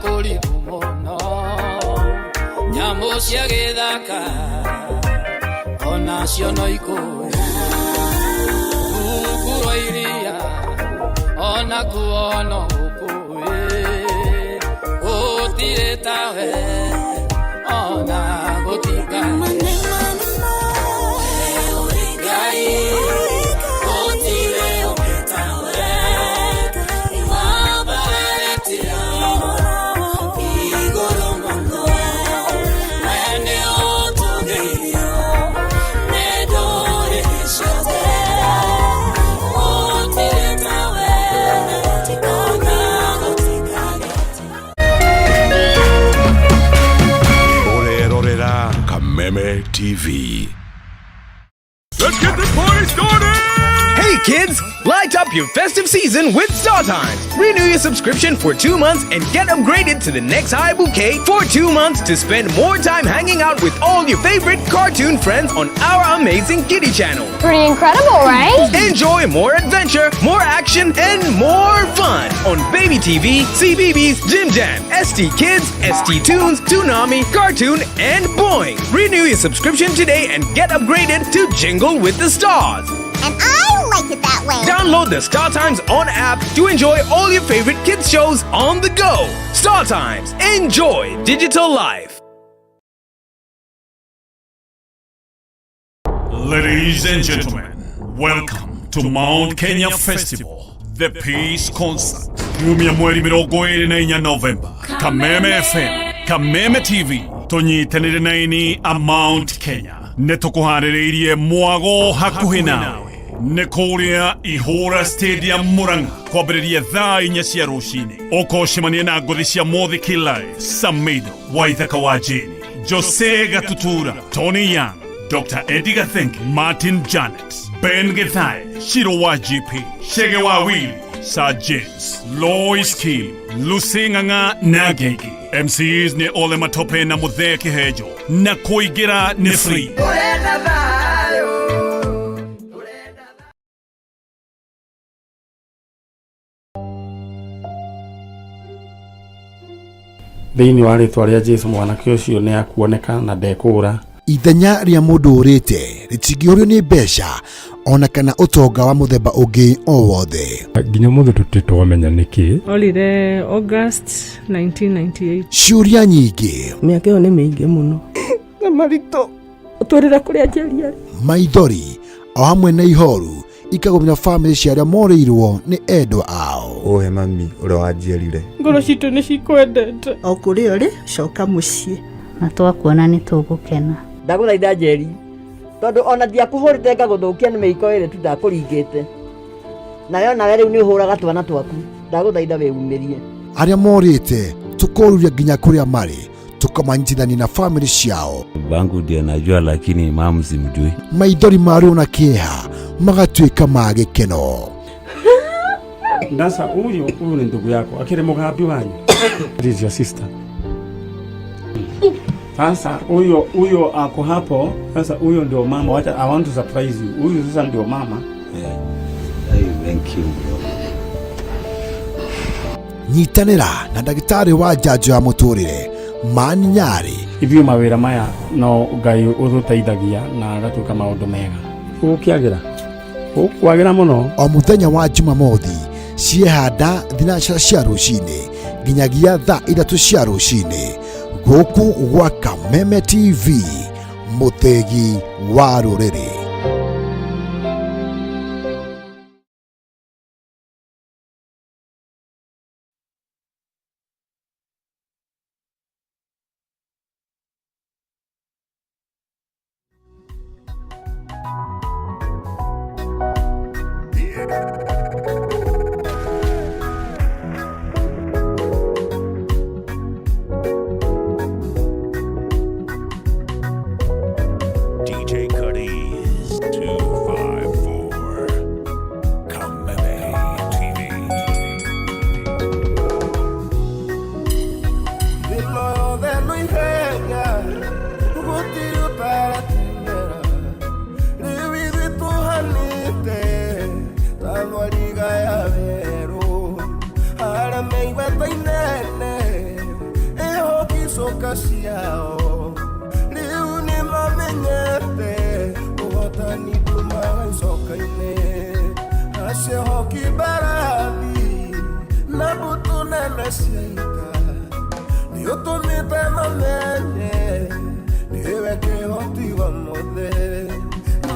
Kũriku mũno nyamũ cia gĩthaka onacio no ikũĩ rungu rwa iria onakuo no gũkũĩ gũtirĩ tawe ona gũtinga. Ngai gũtirĩ ũngĩ tawe wambararĩtio igũrũ mũno we nĩ ũtũgĩirio nĩ ndũrĩrĩ ciothe gũtirĩ tawe ona gũtinga. Ũrerorera Kameme TV. Let's get this party started! Hey kids! Light up your festive season with Star Times. Renew your subscription for 2 months and get upgraded to the next high bouquet for 2 months to spend more time hanging out with all your favorite cartoon friends on our amazing Kiddie channel. Pretty incredible, right? Enjoy more adventure, more action, and more fun on Baby TV, CBeebies, Jim Jam, ST Kids, ST Tunes, Toonami, Cartoon, and Boing. Renew your subscription today and get upgraded to Jingle with the Stars. And I like it that way. Download the Star Times On app to enjoy all your favorite kids shows on the go. Star Times, enjoy digital life. Ladies and gentlemen, welcome to Mount Kenya Festival, the Peace Concert. Kiumia mweri 24 November, Kameme FM, Kameme TV, tũnyitanĩre na ini a Mount Kenya. Nĩ tũkũharĩrĩirie mwago hakuhĩ nawe nĩ kũrĩa Ihũra Stadium Murang'a kwambĩrĩria thaa 4 cia rũcinĩ ũkocemania na ngũthi cia Mũthiki Live, Samido, Waithaka wa Jane, Jose Gatutura, Tony Young, Dr. Eddie Gathenki, Martin Janet, Ben Githai, Shiro wa GP, Shege wa Willy, Sir James, Lois Kim, Lucy Ng'ang'a na Gegi. MCs nĩ Ole Matope na Muthee Kihejo na kũingĩra nĩ free. Urenda thayũ. Thĩinĩ wa rĩtwa rĩa Jesu, mwanake ũcio nĩ akuoneka na ndekũra. Ithenya rĩa mũndũ ũrĩte rĩtingĩũrio nĩ mbeca ona kana ũtonga wa mũthemba ũngĩ o wothe. Nginya mũthĩ tũtirĩ twamenya nĩkĩ. Orire August 1998. Ciũria nyingĩ. Mĩaka ĩyo nĩ mĩingĩ mũno na maritũ ũtwĩrĩre kũrĩa njeri arĩ. Maithori o hamwe na ihoru ikagũmĩra bamĩrĩ cia arĩa morĩirwo nĩ endwa ao. Ũhe mami ũrĩa wanjiarire. Ngoro citũ nĩ cikwendete. O kũrĩa ũrĩ, coka mũciĩ. Na twakuona nĩ tũgũkena. Ndagũthaitha Njeri, tondũ ona ndiakũhũrĩte ngagũthũkia nĩ mĩiko ĩrĩ tu ndakũringĩte nayo, nawe rĩu nĩ ũhũraga twana twaku. Ndagũthaitha wĩumĩrie. Arĩa morĩte tũkoruria nginya kũrĩa marĩ, tũkamanyitithania na bamĩrĩ ciao. Babangu ndiye najua, lakini mum simjui. Maithori ma ruo na kĩeha magatuĩka ma gĩkeno. Sasa huyu ni ndugu yako akiri mugambi wanyu. This is your sister. Sasa huyo ako hapo. Sasa huyo ndio mama. Wacha, I want to surprise you. Huyu sasa ndio mama. Yeah. Hey, thank you, bro. Nyitanĩra na ndagĩtarĩ wa njanjo ya mũtũrĩre Mani Nyarĩ. Ithuĩ mawĩra maya no Ngai ũtũteithagia na agatuĩka maũndũ mega. Gũkĩagĩra gũkwagĩra mũno. O mũthenya wa Jumamothi ciehanda 3 cia rũcinĩ nginyagia thaa 3 cia rũcinĩ gũkũ gwa Kameme TV, mũthĩgi wa rũrĩrĩ. DJ Cuddy.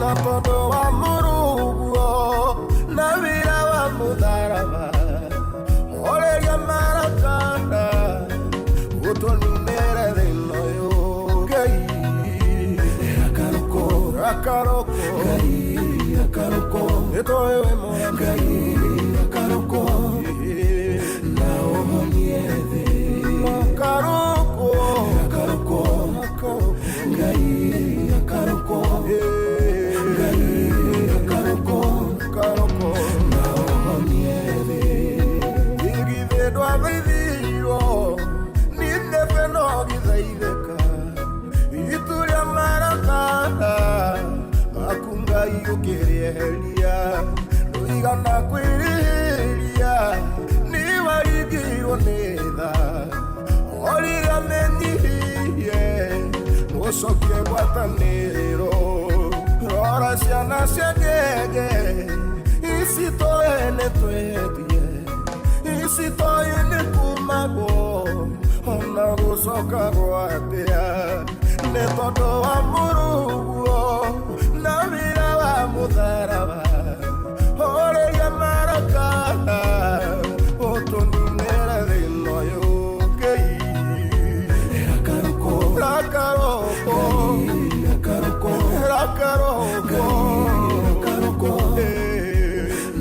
Na tondũ wa mũrũguo na wĩra wa mũtharaba horeria marakara ũtũninĩre thĩna ũyũ Ngai rakarũko rakarũko Ngai rakarũko nĩtũĩ wĩ mwega Ngai rakarũko na ũhonie thĩ rakarũko rakarũko Ngai rakarũko Ngai rakarũko rakarũko na ũhonie thĩ igithĩ ndwathaithirwo nĩ nebe no gĩthaithĩka ituria marakara maku Ngai ũkĩrĩeheria ndũigana kwĩrĩhĩria nĩ waringirwo nĩ tha o rĩrĩa menyihirie mũcokie ngwatanĩro rora ciana cia ngenge ici tũĩ nĩ twĩtie ici tũĩ nĩ kumagwo ona gũcoka gwatia nĩ tondũ wa mũrũguo na wĩra wa mũtharaba horeria marakara ũtũninĩre thĩna ũyũ Ngai rakarũko rakarũko rakarũko rakarũko rakarũko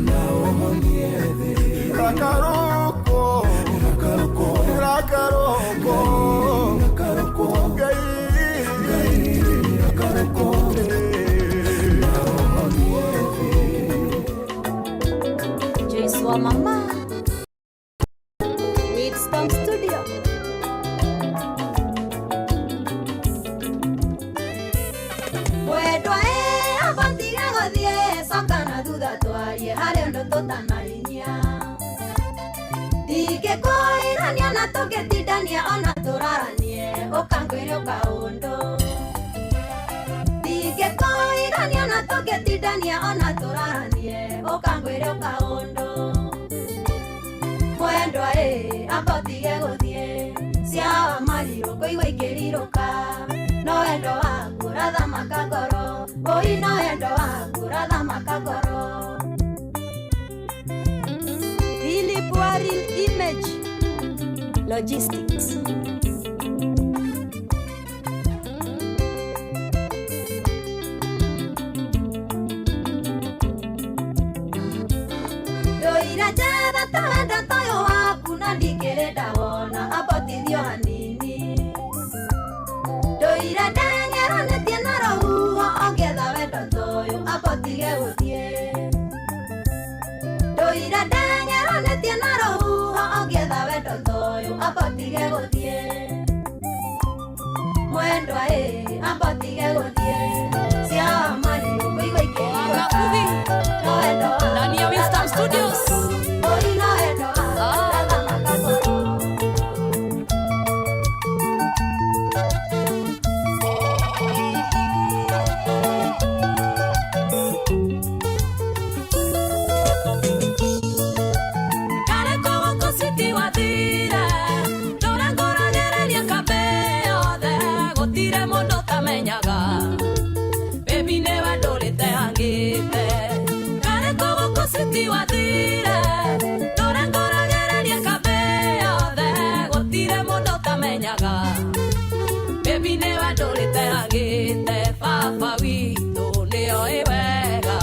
na ũhonie thĩ rakarũko rakarũko rakarũko rakarũko Ngai rakarũko na ũhonie thĩ. Joyce wa mama Wisdom Studio. Wendwa ĩ abatiĩ gũthiĩ coka na thutha twarie harĩ ũndũ tũtanarinyia ndingĩkwĩrania na tũngĩtindania ona tũraranie ũkangwĩre ũkaũndũ ndingĩkwĩrania na tũngĩtindania ona tũraranie ũkangwĩre ũkaũndũ mwendwa ĩ amba ũtige gũthiĩ cia marirũ kũigua ikĩrirũka no wendo waku ũrathamaka ngoro ũi no wendo waku ũrathamaka ngoro. Philip Waril Image Logistics. Ndoira njetha ta wendo toyũ waku na ndikĩrĩ ndawona ambotithio hanini ndoira ndengeranĩtie na rũhuho ongetha wendo toyũ ambotige gũthiĩ ndoira ndengeranĩtie na rũhuho ongetha wendo toyũ ambotige gũthiĩ mwendwa ĩ ambotige gũthiĩ cia marirũ kũigua ikĩrirũka no wendo waku Ndani ya Wisdom Studios. ũi no wendo waku ũrathamaka ngoro. Kareko gũkũ city wathire ndũra ngũragĩrĩria kambĩ yothe gũtirĩ mũndũ ũtamenyaga baby nĩwe ndũrĩte hangĩte Kareko gũkũ city wathire ndũra ngũragĩrĩria kambĩ yothe gũtirĩ mũndũ ũtamenyaga baby nĩwe ndũrĩte hangĩte baba witũ nĩoĩ wega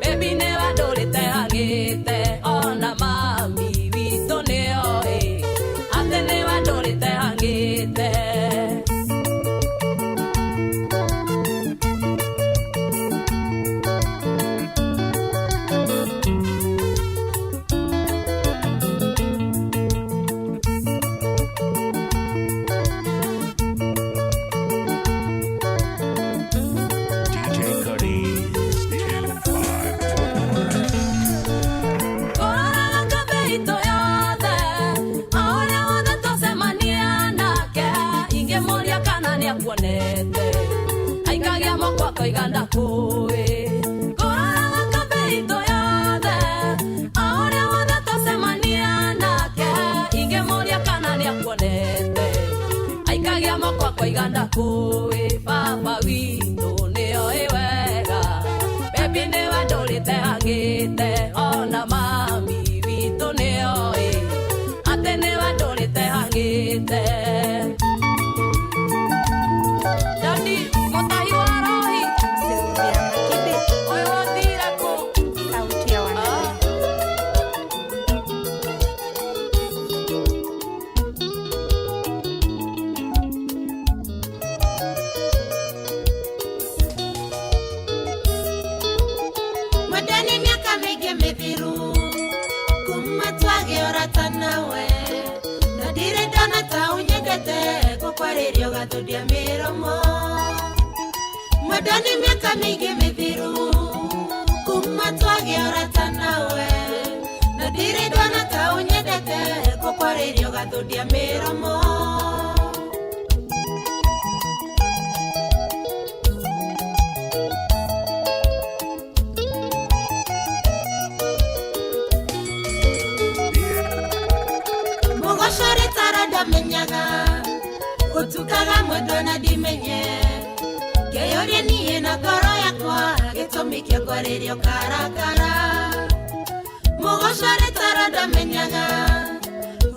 baby nĩwe ndũrĩte hangĩte ona mami witũ nĩoĩ atĩ nĩwe ndũrĩte hangĩte. DJ Cuddy 254. Kũroraga kambĩ itũ yothe o ũrĩa wothe twacemania nake ingĩmũria kana nĩakuonete aikagia moko akoiga ndakũĩ kũroraga kambĩ itũ yothe o ũrĩa wothe twacemania nake ingĩmũria kana nĩakuonete aikagia moko akoiga ndakũĩ baba witũ nĩoĩ wega. ũnyendete gũkwarĩrio gatũndia mĩromo mwendani mĩaka mĩingĩ mĩthiru kuma twagĩa ũrata nawe na ndirĩ ndona ta ũnyendete gũkwarĩrio gatũndia mĩromo. Ndamenyaga ũtukaga mwendwa na ndimenye ngeyũria niĩ na ngoro yakwa gĩtũmi kĩa kwarĩrio karakara mũgocore toro ndamenyaga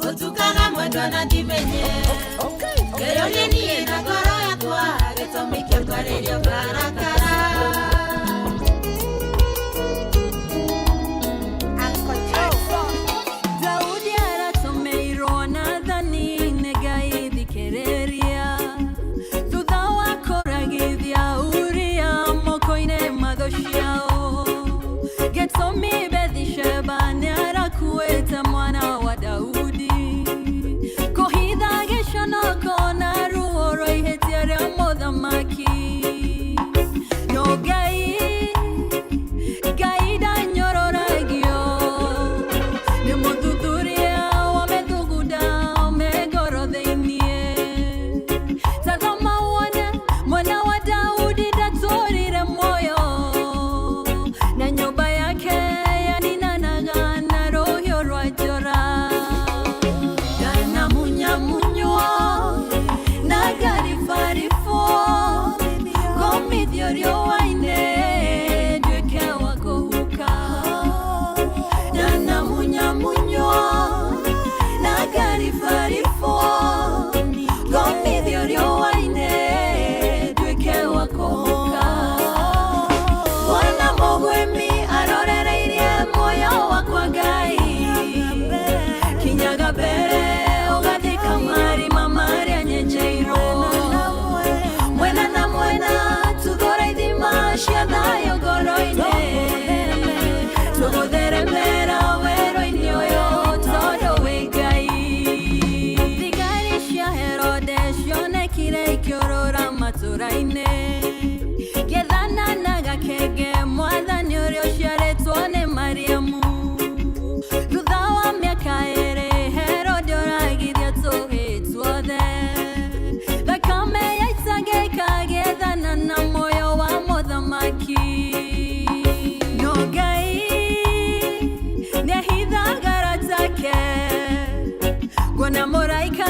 ũtukaga mwendwa na ndimenye ngeyũria niĩ na ngoro yakwa gĩtũmi kĩa kwarĩrio karakara. Daudi aratomeirwo Nathani nĩ Ngai thikĩrĩria thutha wa kũragithia Uria moko-inĩ ma thũ ciao gĩtũmi Bethisheba nĩarakuĩte mwana wa Daudi kũhitha gĩconoko na ruo rwa ihĩtia rĩa mũthamaki no Ngai Ngai ndanyũrũragio nĩ mũthuthuria wa mĩthugunda me ngoro thĩiniĩ tathoma wone mwana wa Daudi ndatũrire muoyo na nyũmba yake yaninanaga na rũhiũ rwa njora ndanamunyamunywo na ngaribaribwo ngomithio riũa-inĩ nduĩke wa kũhuka ndanamunyamunywo na ngaribaribwo ngomithio riũa-inĩ nduĩke wa kũhuka mwana mũgwĩmi arorereirie muoyo wakwa Ngai kinyaga mbere ũgathika marima marĩa nyenjeirwo mwena na mwena tuthũra ithima cia thayũ ngoro-inĩ tũgũtheremera werũ-inĩ ũyũ tondũ wĩ Ngai. Thigari cia Herode cionekire ikĩũrũra matũra-inĩ gĩthana na gakenge mwathani ũrĩa ũciarĩtwo nĩ Mariamu thutha wa mĩaka ĩrĩ Herode oragithia tũhĩ tuothe thakame yaitangĩka gĩthana na muoyo wa mũthamaki no Ngai nĩahithaga ratake nguona mũraika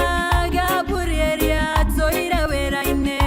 Gaburieli atũire wĩra-inĩ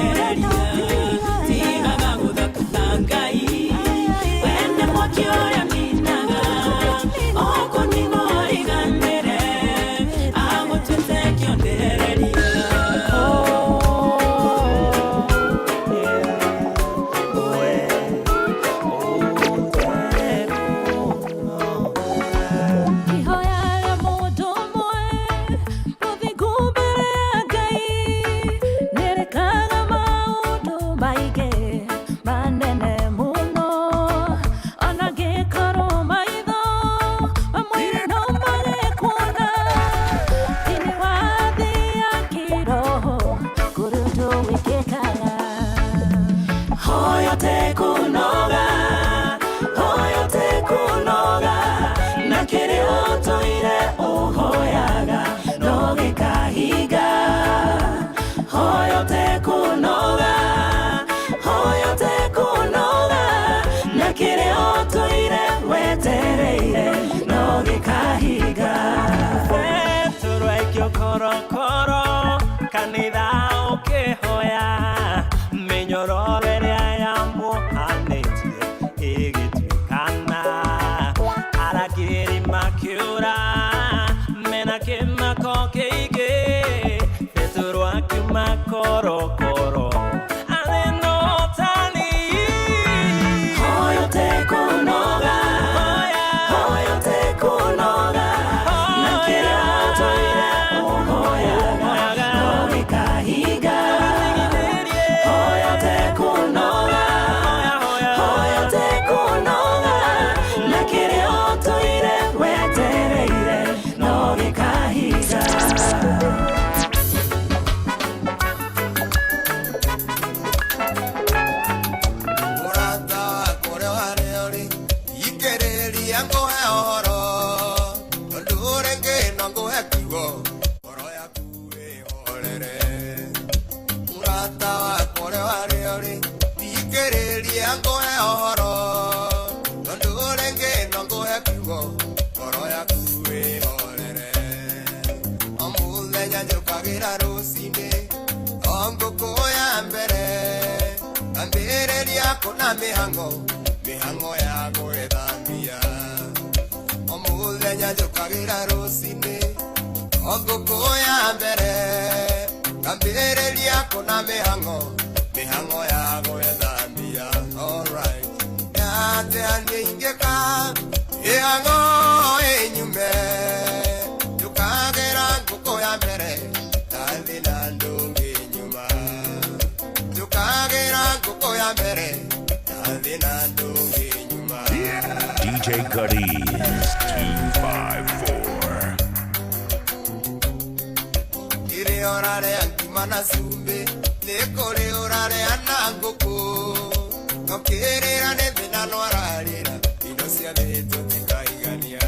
kĩonereria tigaga gũthaka na Ngai wende mwaki ũrĩa ninaga ũkũninwo ũriganĩre agũtuĩte kĩonereria. Ihoya mũndũ ũmwe mũthingu mbere ya Ngai nĩrĩkaga maũndũ maingĩ manene mũno ona ngĩkorwo maitho mamwĩre no mage kuona thĩinĩ wa thĩ ya kĩroho kũrĩ ũndũ wĩkĩkaga. Hoya tekunoga, hoya tekunoga, na kĩrĩa ũtũire ũhoyaga no gĩkahinga. Hoya tekunoga, hoya tekunoga, na kĩrĩa ũtũire wetereire no gĩkahinga. Petero aikio korokoro kanitha ũkĩhoya mĩnyororo ĩrĩa yamũhanĩtie ĩgĩtuĩkana arangĩri makiũra mena kĩmako kĩingĩ Petero akiuma korokoro arĩ na ũtani. Hoya tekunoga, hoya tekunoga, na kĩrĩa ũtũire ũhoyaga no gĩkahinga. Hoya tekunoga, hoya tekunoga, na kĩrĩa ũtũire wetereire no gĩkahinga. Mũrata wakwa ũrĩa warĩ ũrĩ ikĩrĩria ngũhe ũhoro tondũ rĩngĩ no ngũhe kiugo ngoro yaku ĩhorere. Mũrata wakwa ũrĩa warĩ ũrĩ ikĩrĩria ngũhe ũhoro tondũ rĩngĩ no ngũhe kiugo ngoro yaku ĩhorere. O mũthenya njũkagĩra rũcinĩ o ngũkũ ya mbere ambĩrĩria kũna mĩhang'o mĩhang'o ya gwĩthambia. O mũthenya njũkagĩra rũcinĩ o ngũkũ ya mbere ngambĩrĩria kũna mĩhang'o mĩhang'o ya gwĩthambia. Alright. Nyatea niĩ ingĩka mĩhang'o ĩnyume njũkagĩra ngũkũ ya mbere ndathĩ na ndũngĩ nyuma njũkagĩra ngũkũ ya mbere ndathĩ na ndũngĩ nyuma. DJ Cuddies 254. Kĩrĩa ũrarĩa ngima na cumbĩ nĩ kũrĩ ũrarĩa na ngũkũ no kĩrĩra nĩ thĩna no ararĩra indo cia thĩ tũtikaigania.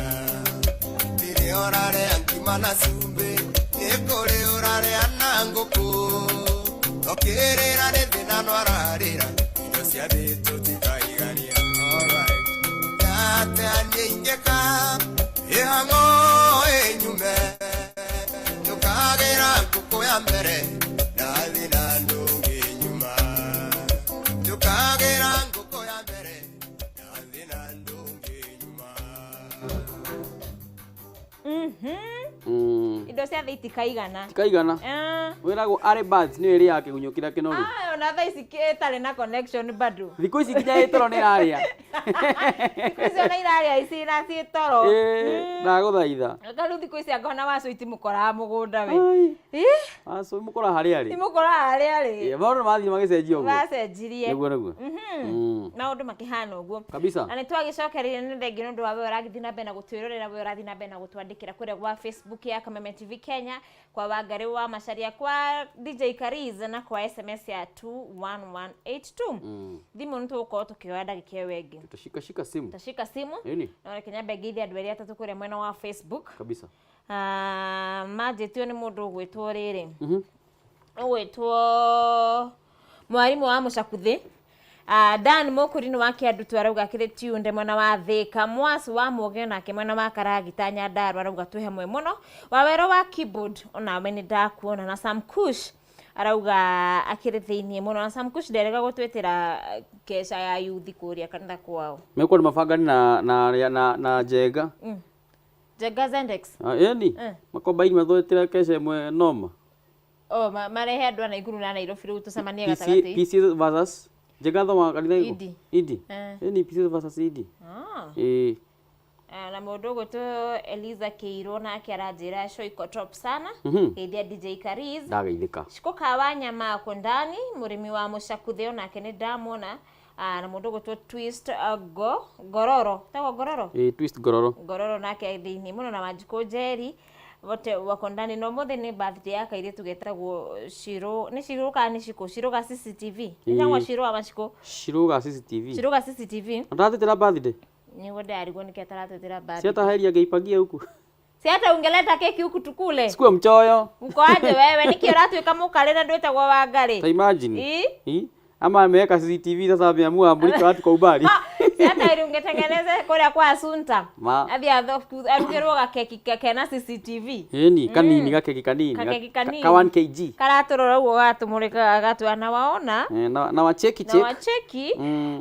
Kĩrĩa ũrarĩa ngima na cumbĩ nĩ kũrĩ ũrarĩa na ngũkũ no kĩrĩra nĩ thĩna no ararĩra indo cia thĩ tũtikaigania. Alright. Nyatea niĩ ingĩka mĩhang'o ĩnyume njũkagĩra ngũkũ ya mbere ndathĩ na ndũngĩ nyuma njũkagĩra ngũkũ ya mbere ndathĩ na ndũngĩ nyuma. Indo cia thĩ itikaigana. Tikaigana. Wĩragwo arĩ birds nĩyo ĩrĩaga kĩgunyũ kĩrĩa kĩnoru. Ah, ona thaa ici ĩtarĩ na connection bado. Thikũ ici nginya ĩ toro nĩ ĩrarĩa. Thikũ ici ona irarĩa ici na ciĩ toro. Ĩĩ, ndagũthaitha. Anga rĩu thikũ ici anga ona wacu itimũkoraga mũgũnda we. Ai. Wacu imũkoraga harĩa arĩ. Imũkoraga harĩa arĩ. Ĩĩ, maũndũ nĩ mathiĩ magĩcenjia ũguo. Macenjirie. Nĩguo nĩguo. Maũndũ makĩhana ũguo. Kabisa. Na nĩ twagĩcokereire nĩ thengiũ nĩ ũndũ wa we ũragĩthiĩ na mbere na gũtwĩrorera we ũrathiĩ na mbere na gũtwandĩkĩra kũrĩa gwa Facebook ya Kameme TV Kenya kwa Wangari wa Macharia kwa DJ Kariz na kwa SMS ya 21182. Thimũ nĩ tũgũkorwo tũkĩoya ndagĩka ĩyo ĩngĩ. Tutashika shika simu. Tutashika simu. Ĩni. Na reke nyambe ngeithie andũ erĩ atatũ kũrĩa mwena wa Facebook. Kabisa. Manjĩtio nĩ mũndũ ũgwĩtwo rĩrĩ. Ũgwĩtwo mwarimũ wa Mũcakuthĩ. Dan Mũkũrinũ wa Kĩandutu arauga akĩrĩ tunde mwena wa Thĩka. Mwaci wa Mũgĩ onake mwena wa Karagita Nyandarua arauga twĩ hamwe mũno. Wawero wa keyboard onawe nĩ ndakuona na Sam Kush Arauga akĩrĩ thĩiniĩ mũno na Sam Kush nderega gũtwĩtĩra keca ya yuthi kũrĩa kanitha kwao. Mekuwa ni mabangani na Njenga. Njenga Zendex. Ah, yani makombaini mathwetĩra keca ĩmwe noma. Oh, marehe andũ a Naikuru na Nairobi rĩu tũcemanie PC gatagatĩ. PC versus Njenga thoma kanitha ĩrĩkũ? Idi. Idi. Eh. Yani PC versus Idi. Ah. Ĩĩ. Ah, na mũndũ ũgwĩtwo Eliza Kĩirũ nake aranjĩra show iko top sana. Geithia DJ Kariz. Ndageithĩka. Shikoka wa nyama ako ndani mũrĩmi wa mũcakuthe onake nĩ ndamwona. Ah, na mũndũ ũgwĩtwo Twist go Ngororo tagwo Ngororo. Ĩĩ, Twist Ngororo. Ngororo nake thĩinĩ mũno na Wanjikũ Njeri wote wako ndani na ũmũthĩ nĩ birthday ya kairĩtu getagwo Shiro nĩ Shiro kana nĩ Shiko Shiro ga CCTV ĩtagwo Shiro ama Shiko Shiro ga CCTV. Shiro ga CCTV Ndatetera birthday. nĩguo ndarigwo nĩkĩ ataratwĩtĩra birthday. Si hata heri angeipangia huku. Si hata ungeleta keki huku tukule. Sikuwa mchoyo. Uko aje wewe nĩkĩ ũratuĩka mũkarĩ na ndwĩtagwo Wangarĩ? Ta imagine. Ĩ? Ĩ? Ama ameweka CCTV sasa ameamua amulike watu kwa umbali. Si hata heri ungetengeneza kũrĩa kwa Asunta. Ma. Athiĩ arugĩrwo gakeki kena CCTV. Ĩni kanini gakeki kanini. Kakeki kanini. Ka 1 kg. Karatũrora ũguo gatũmũrĩka gatwĩra na waona. Eh, na wacheki Na check. wacheki.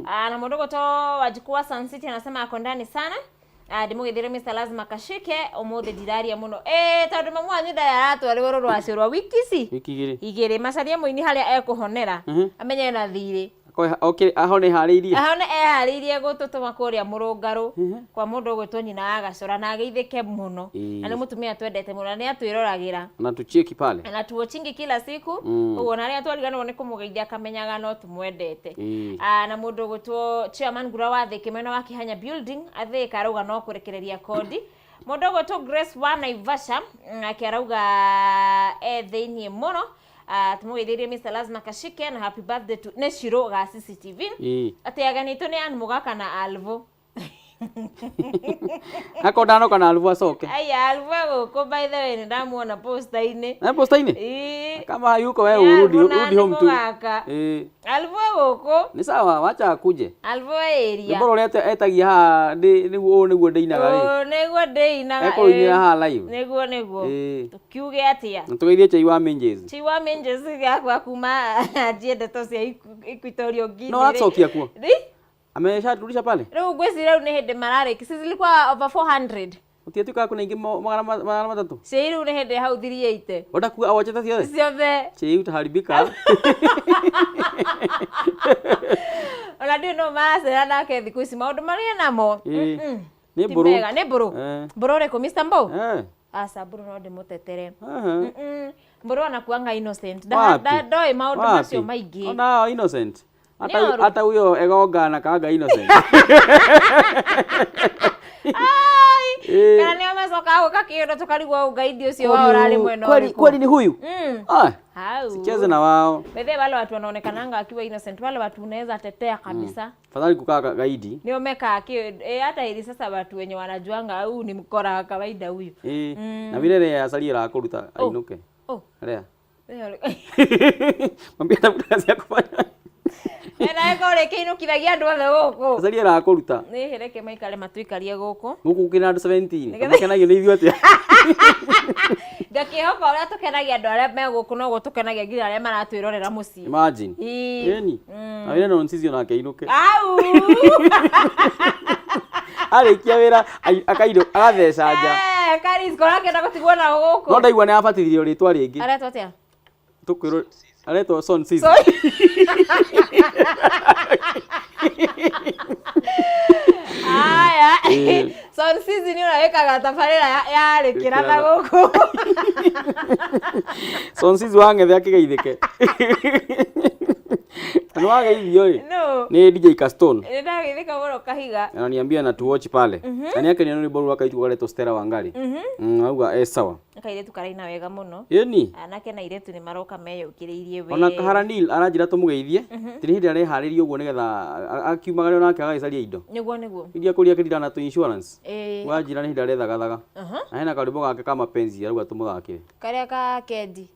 Ah, na mũndũ ũgwĩtwo Wanjikũ wa Sun City anasema ako ndani sana. Ah, ndĩmũgeithĩre Mr. Lazima Kashike ũmũthĩ ndiraria mũno ĩ tondũ mamu wanyu ndarĩ aratwarĩrwo rũracio rwa wiki ici Wiki igĩrĩ. igĩrĩ macarie mũini harĩa ekũhonera amenye na thirĩ. Okay, ahone harĩirie. Ahone eharĩirie gũtũtũma kũrĩa mũrũngarũ kwa mũndũ ũgwĩtwo nyina wa gacora na ageithĩke mũno. Na nĩ mũtumia twendete mũno na nĩ atwĩroragĩra Na tucheki pale. na tuochingi kila siku. Ũguo na rĩrĩa twariganĩrwo nĩ kũmũgeithia akamenyaga no tũmwendete. Ah, na mũndũ ũgwĩtwo chairman Ngura wa Thĩkĩ mwena wa Kihanya building athĩka arauga no kũrekereria kodi. Mũndũ ũgwĩtwo Grace wa Naivasha nake arauga e thĩiniĩ mũno. Ah, tũmũgeithĩrie Mr. Lazima Kashike na happy birthday to nĩ Shiro ga CCTV. Atĩ ageni aitũ nĩ Ann Mũgaka na Alvo. Hako ndanoka na Alvo acoke. Aya, Alvo e gũkũ by the way nĩ ndamuona posta-inĩ. Na posta-inĩ? Ĩĩ. Kama hayuko wewe Nĩ urudi Alvo na urudi Ann home tu. Mũgaka. Ĩĩ. Alvo e gũkũ. Ni sawa, wacha akuje. Alvo e area. Rwĩmbo rũrĩa etagia haha nĩguo ũũ nĩguo ndĩinaga rĩ. Ũũ nĩguo ndĩinaga. Ekũinĩra haha live. Nĩguo nĩguo. Ĩĩ. Tukiuge atĩa? Na tũgeithie chai wa Menjes. Chai wa Menjes gakwa kuma anjie ndeto cia Equatorial Guinea. No acokia kuo. Rĩ? Ameshaturudisha pale. Rĩu ngwĩciria rĩu nĩ hĩndĩ mararĩki. Si zilikuwa over 400. Ũtiatuĩkaga kuna ingĩ 300. Chai rĩu nĩ hĩndĩ hau 380. Wenda kuga awachete ciothe? Ciothe. Chai utaharibika. Ona ndiũĩ no maracera nake thikũ ici maũndũ marĩa namo. Ĩĩ. Nĩ Ti mbũrũ. mega. Nĩ mbũrũ. Mbũrũ ũrĩkũ Mr. Mbũ? Eh. Aca mbũrũ no ndĩmũtetere. Aha. Mbũrũ anakuanga innocent. Wapi? Ndoĩ maũndũ Wapi? macio maingĩ. Ona innocent. Nĩ Hata ũru. hata huyo Egonga anakaanga innocent. Ai! Ĩĩ. Kana nĩo macokaga gũka kĩũndũ tũkarigwo ũgaidi ũcio wao ũrarĩ mwena Kweli ũrĩkũ. kweli ni huyu? Ah, Hau. sicheze na wao. Bethe wale watu wanaonekananga wakiwa innocent, wale watu unaweza tetea kabisa. Fadhali kukaa gaidi. Nio mekaa hata ili sasa watu wenye wanajuanga huu ni mkora wa kawaida huyu. Ĩĩ. Na vile rĩa acarie rakũruta ainũke. Oh. Rĩa. Mwambie atafuta kazi ya kufanya. Ena eko rĩkĩinũkithagia andũ othe gũkũ. Acarie rakũruta. Nĩ reke maikare matuikarie gũkũ. Gũkũ kĩna andũ 17. Nĩgetha- Makenagio nĩ ithuĩ atĩa? Ngakĩhoka ũrĩa tũkenagia andũ arĩa me gũkũ noguo tũkenagia nginya arĩa maratwĩrorera mũciĩ. Imagine. Ĩĩ. Ĩni. Na vile nonsizi onake ainũke. Au! Arĩkia wĩra akairũ agatheca nja. Eh, Karis, korwo akĩenda gũtigwo nao gũkũ. No ndaigua nĩ abatithirio rĩtwa rĩngĩ. Aretwo atĩa? Tũkwĩrwo aretwo Son Season. Sorry. Aya. Ĩĩ. Son Season ũrĩa wĩkaga tabarĩra ya rĩkĩra na gũkũ. Son Season wa ng'ethe akĩgeithĩke. Na nĩ wageithio ĩ. No. Nĩ DJ Caston. Nĩ ndageithĩka mũno kahiga. Ananiambia na tuwatch pale. Na nĩ akenia nĩ rwĩmbo rũu akaitwo garetwo Stella Wangari. Auga sawa. Kairĩtu karaina wega mũno. Ĩni. Anake na airĩtu nĩ maroka meyũkĩrĩirie Ona wega. Kaharanil aranjĩra tũmũgeithie. Ti nĩ hĩndĩ areharĩria ũguo nĩgetha akiumagare onake agagĩcaria indo. Nĩguo nĩguo. Iria kũria kĩrira na tũ insurance. Ĩĩ. Wanjĩra nĩ hĩndĩ arethagathaga. Na hena karwĩmbo gake ka mapenzi arauga tũmũthakĩre. Karĩa ka Kendi.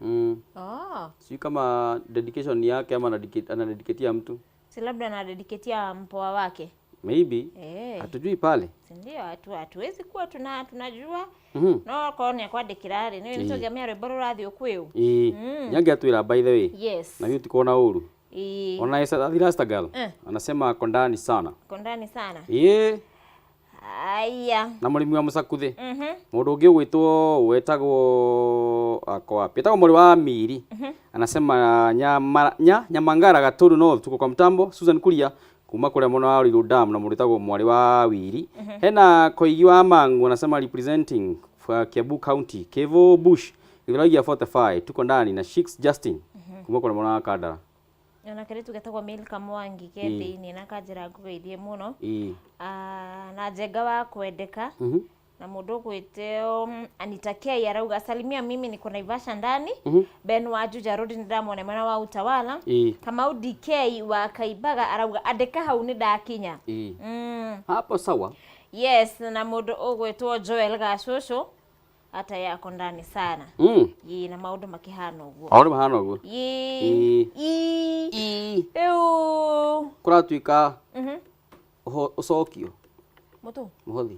Oh. Sijui kama dedication ni yake ama anadedicatea mtu. Si labda anadedicatea mpoa wake. Maybe. Eh. Hatujui pale. Si ndio hatuwezi kuwa tunajua. No korwo nĩ akwandĩkĩra rĩ, nĩ nĩtũngĩamenya rwĩmbo rũrathiĩ kwĩũ. Ĩĩ. Nyange atwĩra by the way. Yes. Na mimi tuko ũru. Ĩĩ. Ona Rasta girl. Anasema ako ndani sana. Ko ndani sana. Ĩĩ. Aya. Na mũrĩmi wa mũcakuthĩ. Mũndũ ũngĩ ũgwĩtwo wetagwo ako wapi? Etagwo mũrĩ wa Miri. Anasema Nyamangara Gaturu North tuko kwa mtambo. Susan Kuria kuma kuria muno wa Ruiru Dam na mũndũ wĩtagwo mwarĩ wa Wiri. Hena Koigi wa Mangu anasema representing for Kiambu County Kevo Bush Githũrai 45 tuko ndani na Shix Justin kuma kuria muno wa Kandara. Ona kĩrĩtu getagwo Milka Mwangi ke thĩinĩ na kanjĩra ngũgeithie mũno. Ah, na Njenga wa kwendeka. Na mũndũ ũgwĩtwo Anita K arauga salimia, mimi niko Naivasha ndani. Ben wa Juja Road nĩ ndamwona mwena wa Utawala. Kamau DK wa Kaimbaga arauga andĩka hau nĩ ndakinya. Hapo sawa. Yes, na mũndũ ũgwĩtwo Joel Gacũcũ hata yako ndani sana. Ĩ, na maũndũ makĩhana ũguo. Maũndũ mahana ũguo. Ĩ. Ĩ. Ĩ. Rĩu Kũratuĩka ũcokio Mũtũ. Mũhothi.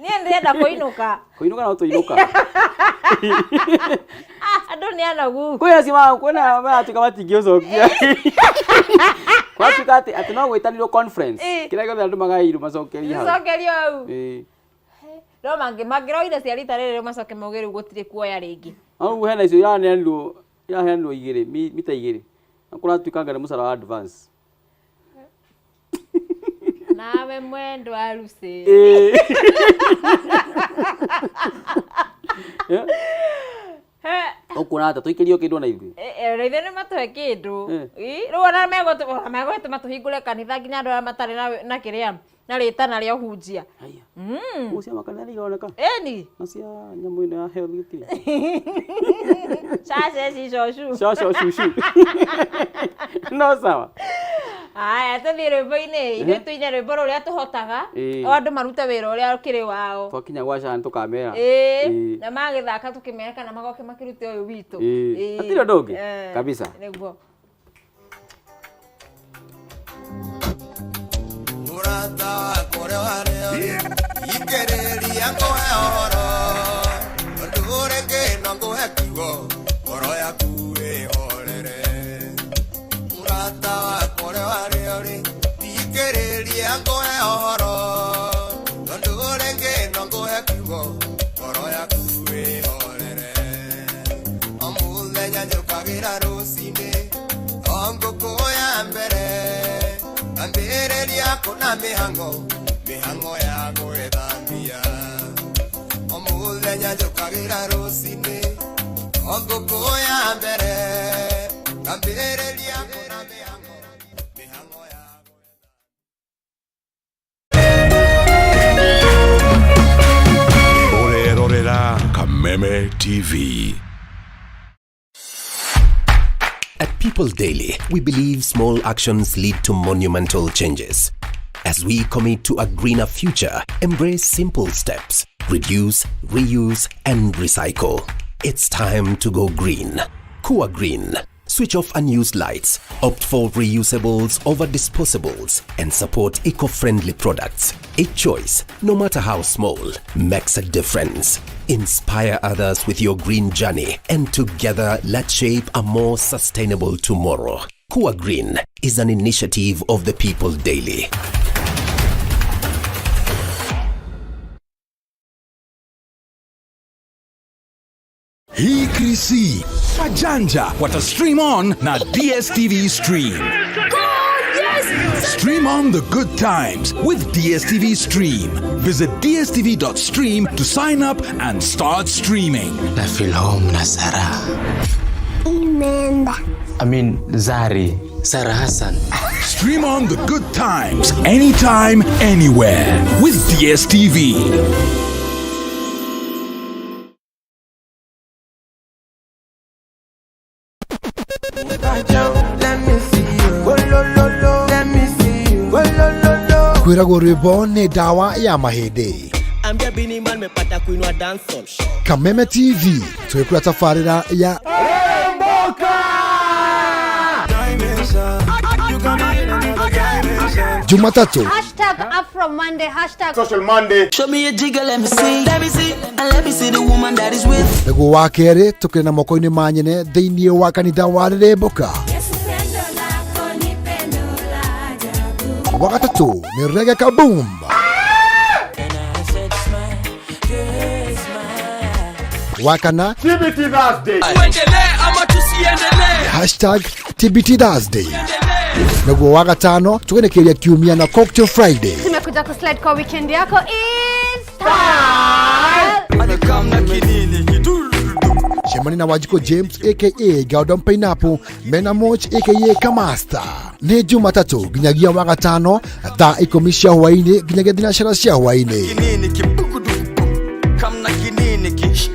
Niĩ ndĩrenda kũinũka. Kũinũka no tũinũka. Ah, andũ nĩ anogu. Kwĩna acio kwĩna maratuĩka matingĩũcokia. Kũratuĩka atĩ no gwĩtanirwo conference. Kĩrĩa gĩothe andũ magaĩirwo macokerie hau. Gĩcokerio hau. Ĩ. No mangĩroire cia rita rĩrĩ macoke mauge rĩu gũtirĩ kuoya rĩngĩ. Hau hena icio iraheanirwo igĩrĩ mita igĩrĩ. Na kũratuĩka anga nĩ mũcara wa advance. Nawe mwendwa Lucy. Ĩ. Ũkuona atĩa tũikĩrio kĩndũ ona ithuĩ? Ona ithuĩ nĩ matũhe kĩndũ. Ĩ, rĩu ona megũtũma tũhingũre kanitha nginya andũ arĩa matarĩ na kĩrĩa na rĩtana rĩa ũhunjia. Nguo cia makanitha nĩ ironeka. Ĩni. Na cia nyamũ ĩno ya health gĩtirĩ. Caca cicocu. Coco cucu. No sawa. Aya, tũthiĩ rwĩmbo-inĩ. Ithuĩ tũine rwĩmbo rũrĩa tũhotaga. Ĩ. O andũ marute wĩra ũrĩa ũkĩrĩ wao. Twakinya gwa Sharon tũkamera. Ĩ, na magĩthaka tũkĩmera kana magoke makĩrute ũyũ witũ. Ĩ. Ĩ. Hatirĩ ũndũ ũngĩ. Eh, Kabisa. Nĩguo. Mũrata wakwa ũrĩa warĩ ikĩrĩria ngũhe ũhoro ũndũ ũrĩngĩ no ngũhe kiugo ngoro yaku ĩhorere. Mũrata wakwa ũrĩa warĩ ũrĩ ikĩrĩria ngũhe ũhoro ũndũ ũrĩngĩ no ngũhe kiugo ngoro yaku ĩhorere. O mũthenya njũkagĩra rũcinĩ o ngũkũ ya mbere ambĩrĩria kũna mĩhang'o mĩhang'o ya gwĩthambia. O mũthenya njũkagĩra rũcinĩ o ngũkũ ya mbere ambĩrĩria kũna mĩhang'o mĩhang'o ya. Ũrerorera Kameme TV. At People Daily, we believe small actions lead to monumental changes. As we commit to a greener future, embrace simple steps: reduce, reuse, and recycle. It's time to go green. Kua Green. Switch off unused lights, opt for reusables over disposables, and support eco friendly products. Each choice, no matter how small, makes a difference. Inspire others with your green journey, and together let's shape a more sustainable tomorrow. Kua Green is an initiative of the People Daily. Hii Krisi wajanja wata stream on na DSTV Stream. Stream on the good times with DSTV Stream. Visit dstv.stream to sign up and start streaming. Na feel home na Sarah. Imeenda. I mean Zari. Sarah Hassan. Stream on the good times anytime, anywhere with DSTV. Kwĩragwo rwĩmbo nĩ ndawa ya mahĩndĩ. Ambia Bini Man mepata kuinua dancehall. Kameme TV twĩkũra tabarĩra ya Dimension. You got me in another dimension. Jumatatũ. Hashtag Afro Monday, hashtag Social Monday. Show me a jigger, let me see. Let me see, and let me see the woman that is with. Nĩguo wa kerĩ tũkĩrĩ na moko-inĩ ma nyene thĩinĩ wa kanitha wa Rĩrĩmbũka. Wa gatatũ nĩ Reggae Kaboom. Wa kana TBT Thursday. Tuendelee ama tusiendelee? hashtag TBT Thursday. Nĩguo wa gatano tũgenekeria kiumia na Cocktail Friday. Tumekuja kuslide kwa weekend yako is style. Cemani na Wanjikũ James aka Gordon Pineapple mena Moch aka Kamasta. Nĩ Jumatatũ nginyagia wa gatano thaa 10 cia hwaĩ-inĩ nginyagia thinacara cia hwaĩ-inĩ. Kinini kibukuduku, kamna kinini ki.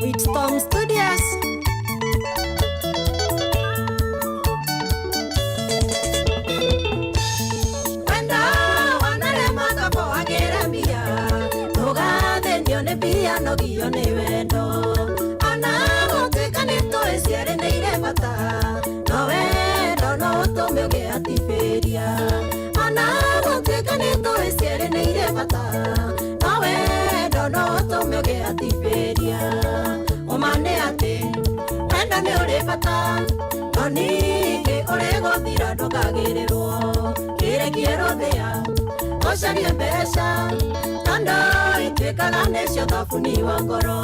With Storm Studios. Wendo wanarema kabo agĩre mbia ndũgathĩnio nĩ mbia nogio nĩ wendo ona gũtuĩka nĩ tũĩ cierĩ nĩ irĩ bata no wendo no ũtũme ũgĩe atibĩria ona gũtuĩka nĩ tũĩ cierĩ nĩ irĩ bata no wendo no ũtũme ũgĩe atibĩria ũma nĩ atĩ wendo nĩ ũrĩ bata no ningĩ ũrĩ gũthira ndũkagĩrĩrwo kĩrekie rũthĩa ũcarie mbeca tondũ ituĩkaga nĩcio thabuni wa ngoro.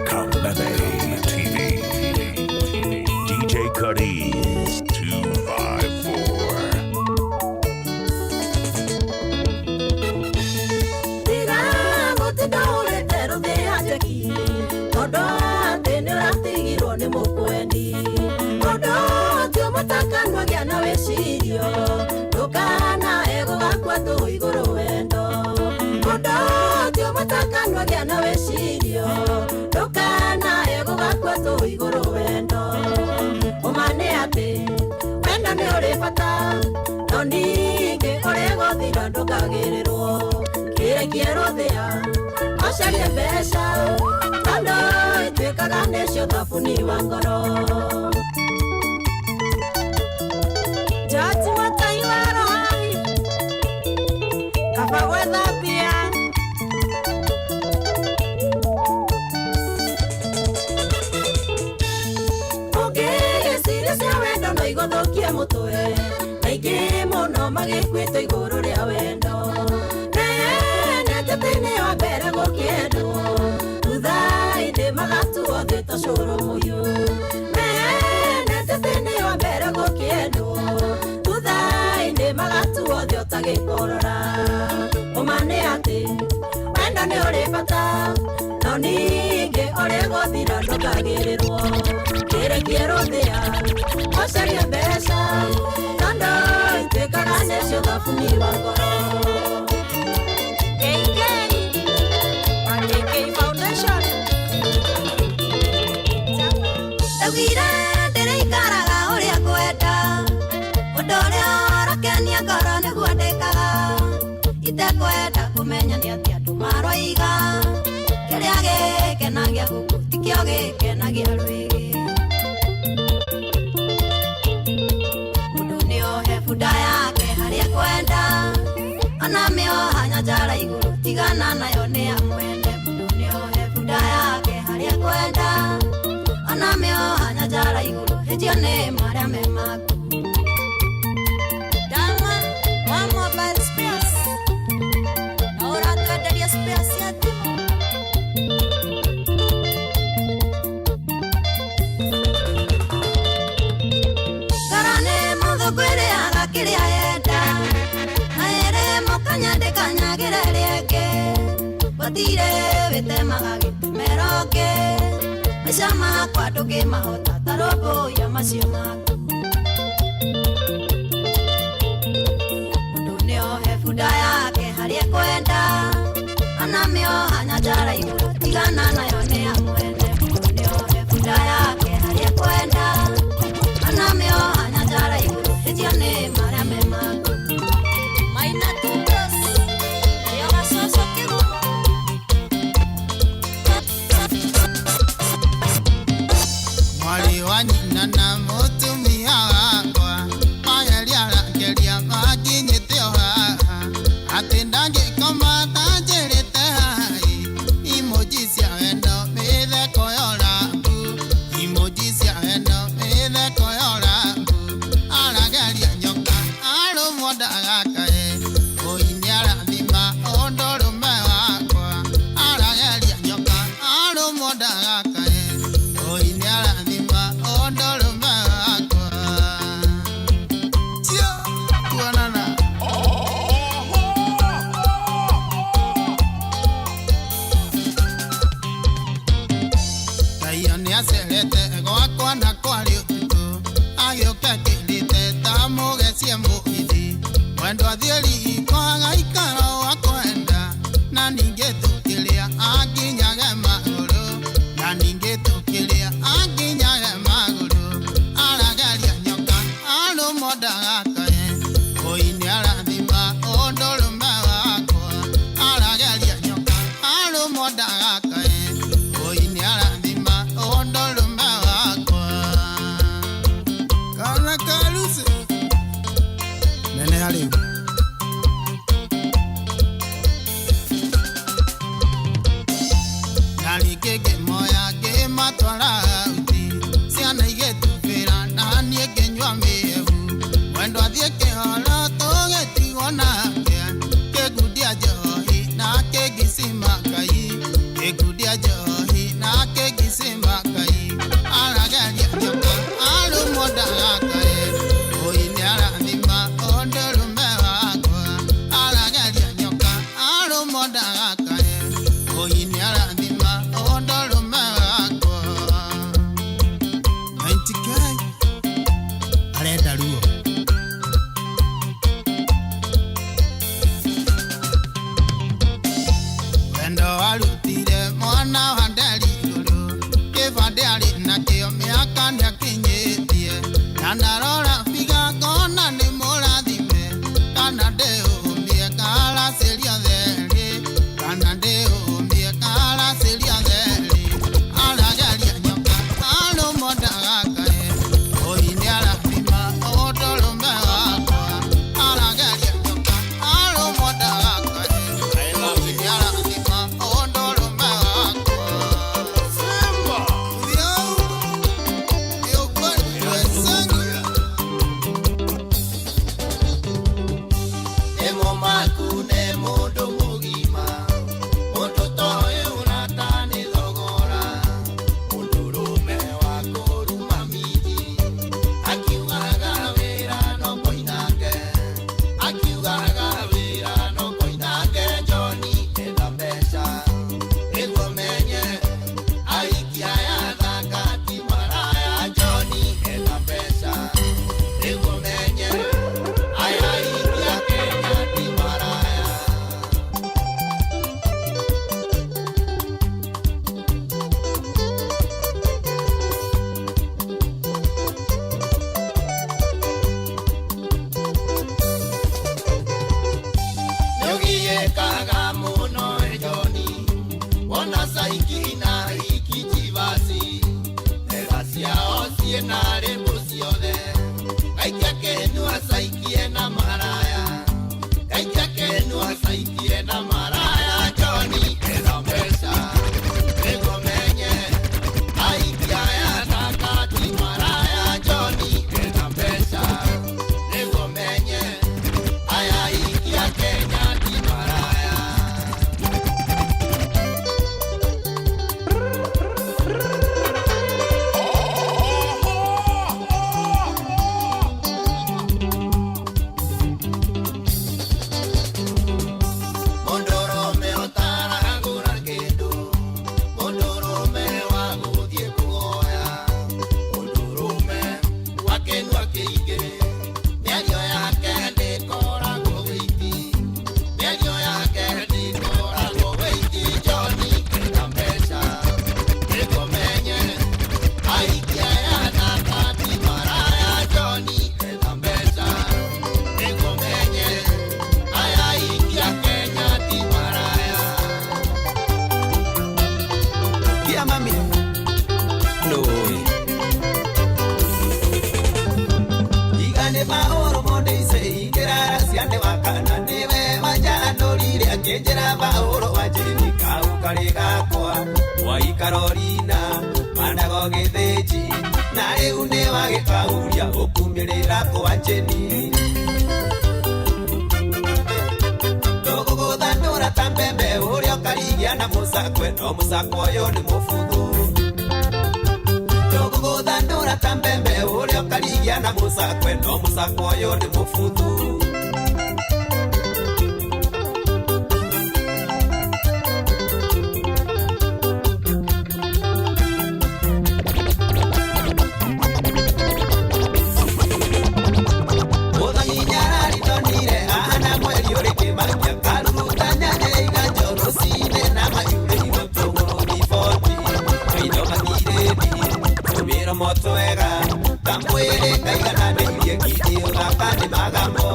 Kameme TV. DJ Cuddies 254. Tiga gũtinda ũrĩte rũthĩa njeki tondũ atĩ nĩ ũratigirwo nĩ mũkwendi mũndũ ti ũmũtakanua gĩa na wĩcirio ndũkanae gũgakua tũ igũrũ wendo mũndũ ti ũmũtakanua gĩa na wĩcirio ndũkanae gũgakua tũ igũrũ wendo ũma nĩ atĩ wendo nĩ ũrĩ bata no ningĩ ũrĩ gũthira ndũkagĩrĩrwo kĩrekie rũthĩa ũcarie mbeca tondũ ituĩkaga nĩcio thabuni wa ngoro. George Mutai wa Roai, kaba gwetha mbia. Ũngĩgĩciria cia wendo no igũthũkie mũtwe aingĩ mũno magĩkuĩte igũrũ rĩa wendo menete nĩ wa mbere gũkĩendwo thutha-inĩ magatuo thĩ ta cũrũ mũhiũ menete nĩ wa mbere gũkĩendwo thutha-inĩ magatuo thĩ ũtagĩkorora ũma nĩ atĩ wendo nĩ ũrĩ bata no ningĩ ũrĩ gũthira ndũkagĩrĩrwo kĩrekie rũthĩa ũcarie mbeca tondũ ituĩkaga nĩcio thabuni wa ngoro. KK, KK Foundation. Ndaugire ndĩrĩikaraga ũrĩa ngwenda ũndũ ũrĩa ũrakenia ngoro nĩguo ndĩkaga itekwenda kũmenya nĩ atĩa andũ maroiga kĩrĩa gĩkenagia gũkũ tikĩo gĩkenagia rwĩgĩ mũndũ nĩohe bunda yake harĩa kwenda ona mĩoha nyanjara igũrũ tigana nayo nĩ ya mwene mũndũ nĩohe bunda yake harĩa kwenda ona mĩoha nyanjara igũrũ hĩtio nĩ marĩa me maku. Dama wa mobile spares na ũratwenderia spares cia thimũ. Ngoro nĩ mũthũngũ ĩrĩaga kĩrĩa yenda na ĩrĩ mũkanya ndĩkanyagĩra ĩrĩa ĩngĩ gũtirĩ wĩtemaga gĩtemero ngĩ maica makwa ndũngĩmahota ta rũmbũiya macio maku. Mũndũ nĩohe bunda yake harĩa ekwenda ona mĩoha nyanjara igũrũ tigana nayo nĩ ya mwene. Mũndũ nĩohe bunda yake harĩa ekwenda. Nĩacerete gwakwa na kwarĩ ũtukũ agĩũka akĩrĩte ta mũgeci mũgithi mwendwa athiĩ riko agaikara o akwenda na ningĩ tũkĩrĩa anginyage magũrũ na ningĩ tũkĩrĩa anginyage magũrũ arageria nyoka arũmwo ndagakae ũi nĩarathima ũndũrũme wakwa arageria nyoka arũmwo ndagakae ũi nĩarathima ũndũrũme wakwa kana karusi nene harĩ na rĩngĩ ngĩmoya ngĩmatwara uti ciana igĩtubĩra na niĩ ngĩnyua mĩhehu mwendwa athiĩ kĩhoro tũgĩtigwo nake kĩngundia njohi na kĩngicima Ngai kĩngundia njohi na kĩngicima Ngai arageria nyoka arũmwo ndagakae ũi nĩarathima ũndũrũme wakwa arageria nyoka arũmwo ndagakae ũi nĩarathima ũndũrũme wakwa 90K arenda ruo wendo warutire mwana wa nderi igũrũ kĩbandĩ arĩ nakĩo mĩaka nĩakinyĩtie na ndarora biga ngona nĩ mũrathime kana ndĩũmie karacĩria therĩ kana ndĩũmie karacĩria therĩ arageria nyoka arũmwo ndagakae ũi nĩarathima ũndũrũme wakwa arageria nyoka arũmwo ndagakae ũi nĩarathima ũndũrũme wakwa Emo maku ne mundu mugima mundu toĩ ũrata nĩ thogora mũndũrũme wa kũruma minji akiugaga wĩra no koinange akiugaga wĩra no koinange John enda mbeca nĩguo menye aiki aya thaka ti maraya John enda mbeca nĩguo menye aya aiki a Kenya ti maraya. Nĩũgiĩkaga mũno ĩ John wona caiki na ikijivasi metha ciao ciĩna rĩmbu ciothe gaikia kĩnua caikie na maraya gaikia kĩnua caikie na maraya John etha mbeca nĩguo menye aiki aya thaka ti maraya John etha mbeca nĩguo menye aya aiki a Kenya ti maraya. Mũndũrũme ũtaragũra kĩndũ mũndũrũme wa gũthiĩ kũhoya mũndũrũme wa kĩnua kĩingĩ mĩario yake ndĩkoragwo wĩiti mĩario yake ndĩkoragwo wĩiti John enda mbeca nĩguo menye aiki aya thaka ti maraya John enda mbeca nĩguo menye aya aiki a Kenya ti maraya. Yeah, mami. No. Igane maoro monde ise ikirara ciande wakana niwe wanjanũrire akĩnjĩra maũro wanjĩni kau karĩ gakwa waikarorina mandago gĩthĩnji na rĩu nĩ wagĩkauria ũkumĩrĩra kwanjĩni tũgũgũthandũra ta mbembe ũrĩa ũkarigia na mũcakwe no mũcakwe ũyũ nĩ mũbuthu tũgũgũthandũra ta mbembe ũrĩa ũkarigia na mũcakwe no mũcakwe ũyũ nĩ mũbuthu. Tũromo twega kamwĩrĩ kaigananĩirie ngitĩ ũgaka nĩ magamo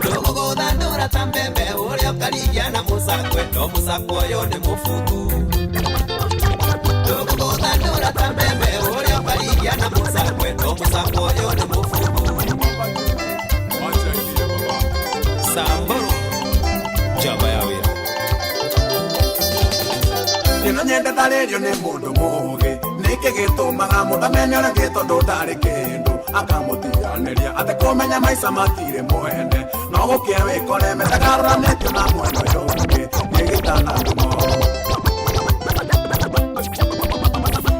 Tũgũgũthandũra ta mbembe ũrĩa ũkarigia na mũcakwe no mũcakwe ũyũ nĩ mũbuthu Tũgũgũthandũra ta mbembe ũrĩa ũkarigia na mũcakwe no mũcakwe ũyũ nĩ mũbuthu Samburu njamba ya wĩra Ĩno nyende tarĩrio nĩ mũndũ mũũgĩ nĩkĩ gĩtũmaga mũndũ amenye ũrĩa ũngĩ tondũ ndarĩ kĩndũ akamũtiganĩria atĩ kũmenya maica matirĩ mwene no gũkĩa wĩkore metakaroranĩtio na mwena ũyũ ũngĩ nĩ gĩtana ngumo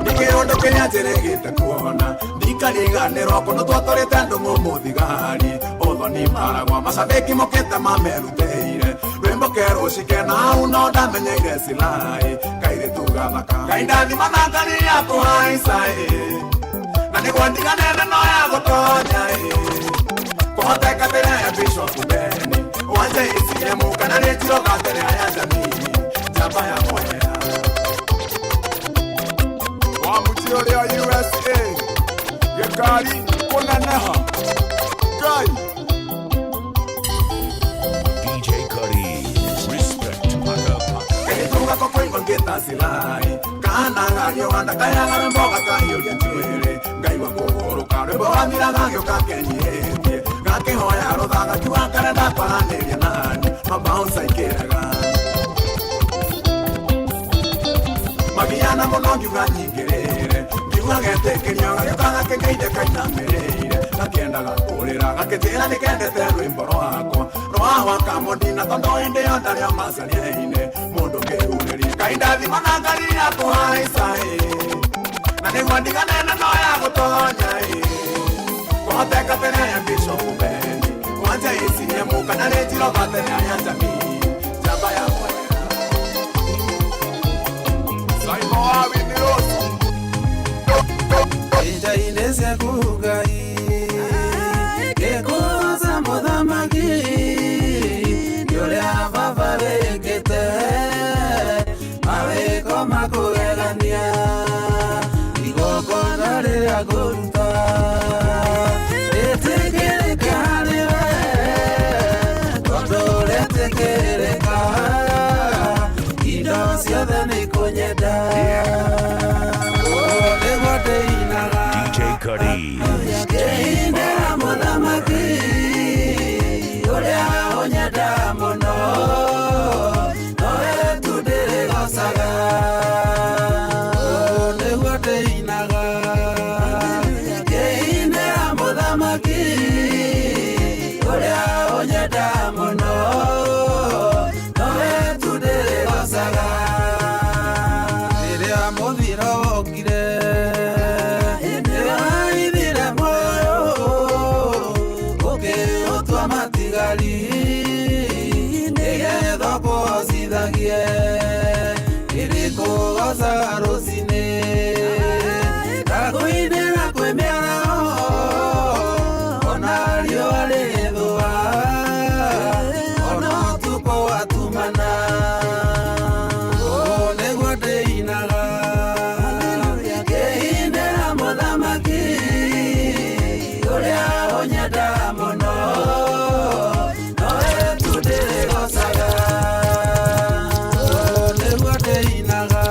nĩ kĩũndũ kĩrĩa njĩrĩgĩte kuona ndikariganĩrwo kũndũ twatwarĩte ndũng'ũ mũthigari ũthoni maragwa macabĩki mokĩte mamerutĩire rwĩmbo kerũ cikena au no ndamenyeire silai kairĩtu gathaka Ngai ndathima na ngari ya kũhaica ĩ na nĩguo ndiganene no ya gũtonya ĩ kũhoteka tĩrĩa ya Bishop Beni wanje ICM kana nĩ njiroga tĩrĩa ya jamii njamba ya mwea wa mũtĩ ũrĩa USA gĩkari kũneneha Ngai DJ Cuddies. Respect Paka Paka. Kĩrĩtuga kũkũigua ngĩta silai kana gariũa ndakayaga rwĩmbo gakahiũria njuĩrĩ ngaigua kũgũrũka rwĩmbo wathira gagĩũka kenyihĩtie gakĩhoya rũtha gakiuga karenda kwaranĩria nani mabaunsa ikĩrega magiana mũno ngiuga nyingĩrĩre ngiuga getĩkĩrio gagĩũka gakĩngeithia kainamĩrĩire gakĩendaga kũrĩra gakĩnjĩra nĩkendete rwĩmbo rwakwa rwa kamũndina tondũ hĩndĩ ĩyo ndarĩ o macaria-inĩ mũndũ kĩhurĩria Ngai ndathima na ngari ya kũhaica ĩ na nĩguo ndiganene no ya gũtonya ĩ kũhoteka tene ya Bishop Beni wanja ICM kana nĩ njiroga tene ya jamii njamba ya mwea Saimo wa Winnie Njaine ciaku Ngai ngĩkũgoca mũthamaki nĩ ũrĩa baba wĩkĩte mawĩko ma kũgegania igongona rĩrĩa ngũruta rĩtĩkĩrĩke harĩ we tondũ rĩtĩkĩrĩka indo ciothe nĩ kũnyenda ũũ nĩguo ndĩinaga DJ Cuddies. Ngĩinĩra mũthamaki ũrĩa ũnyenda mũno nowe tu ndĩrĩgocaga ũũ nĩguo ndĩinaga ngĩinĩra mũthamaki ũrĩa ũnyenda mũno nowe tu ndĩrĩgocaga rĩrĩa mũthiro wokire nĩwaithire muoyo ũkĩũtua matigari nĩgetha ũkũhocithagie ĩrĩkũgocaga rũcinĩ ndakũinĩra kwĩ mĩaraho ona riũa rĩthũa ona ũtukũ watumana ũũ nĩguo ndĩinaga ngĩinĩra mũthamaki ũrĩa ũnyenda mũno nowe tu ndĩrĩgocaga ũũ nĩguo ndĩinaga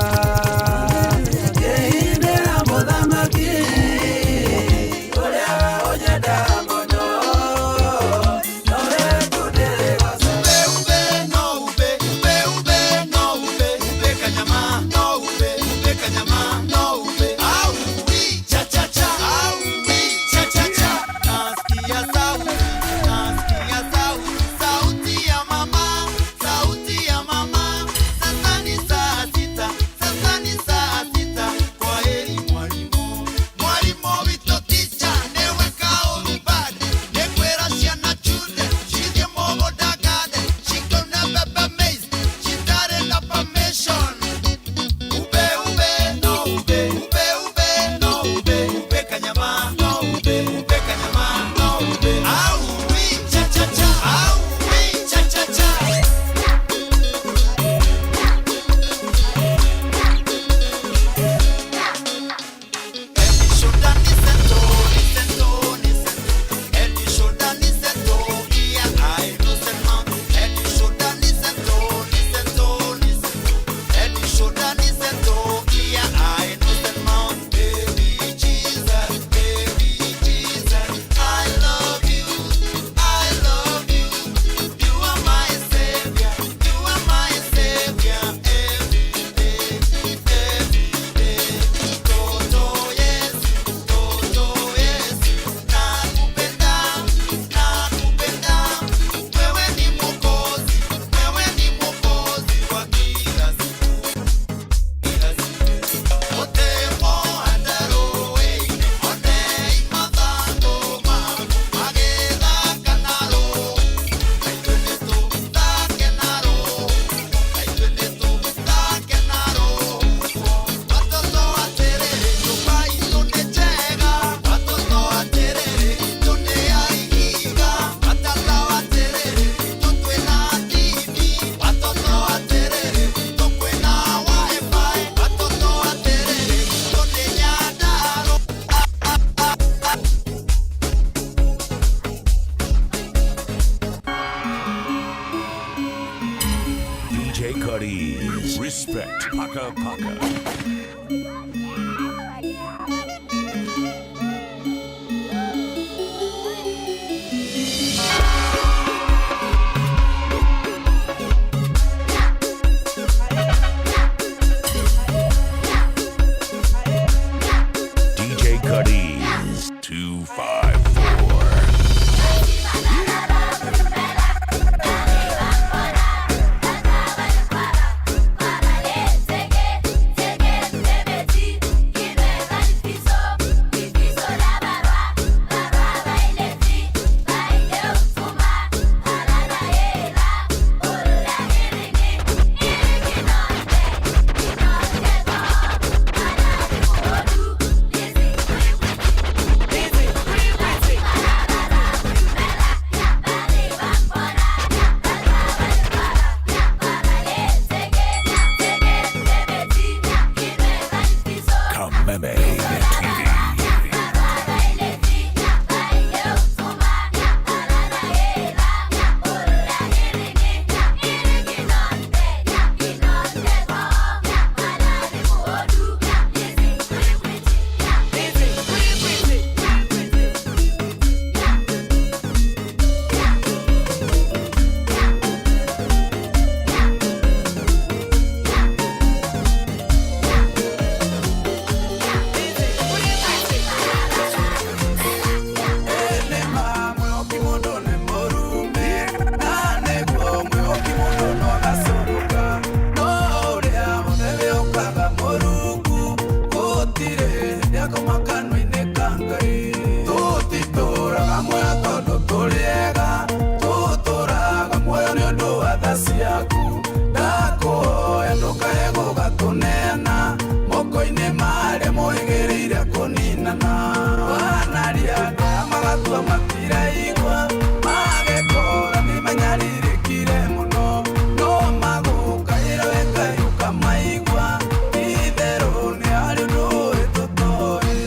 Cuddies. Respect Paka Paka. DJ Cuddies 254. Kameme TV. Moko-inĩ marĩa mohĩgĩrĩire kũninana wanaria andũ aya magatua matiraigua magekora nĩmanyarirĩkire mũno no magũkaĩra we Ngai ũkamaigua itherũ nĩ harĩ ũndũ ũĩ tũtoĩ.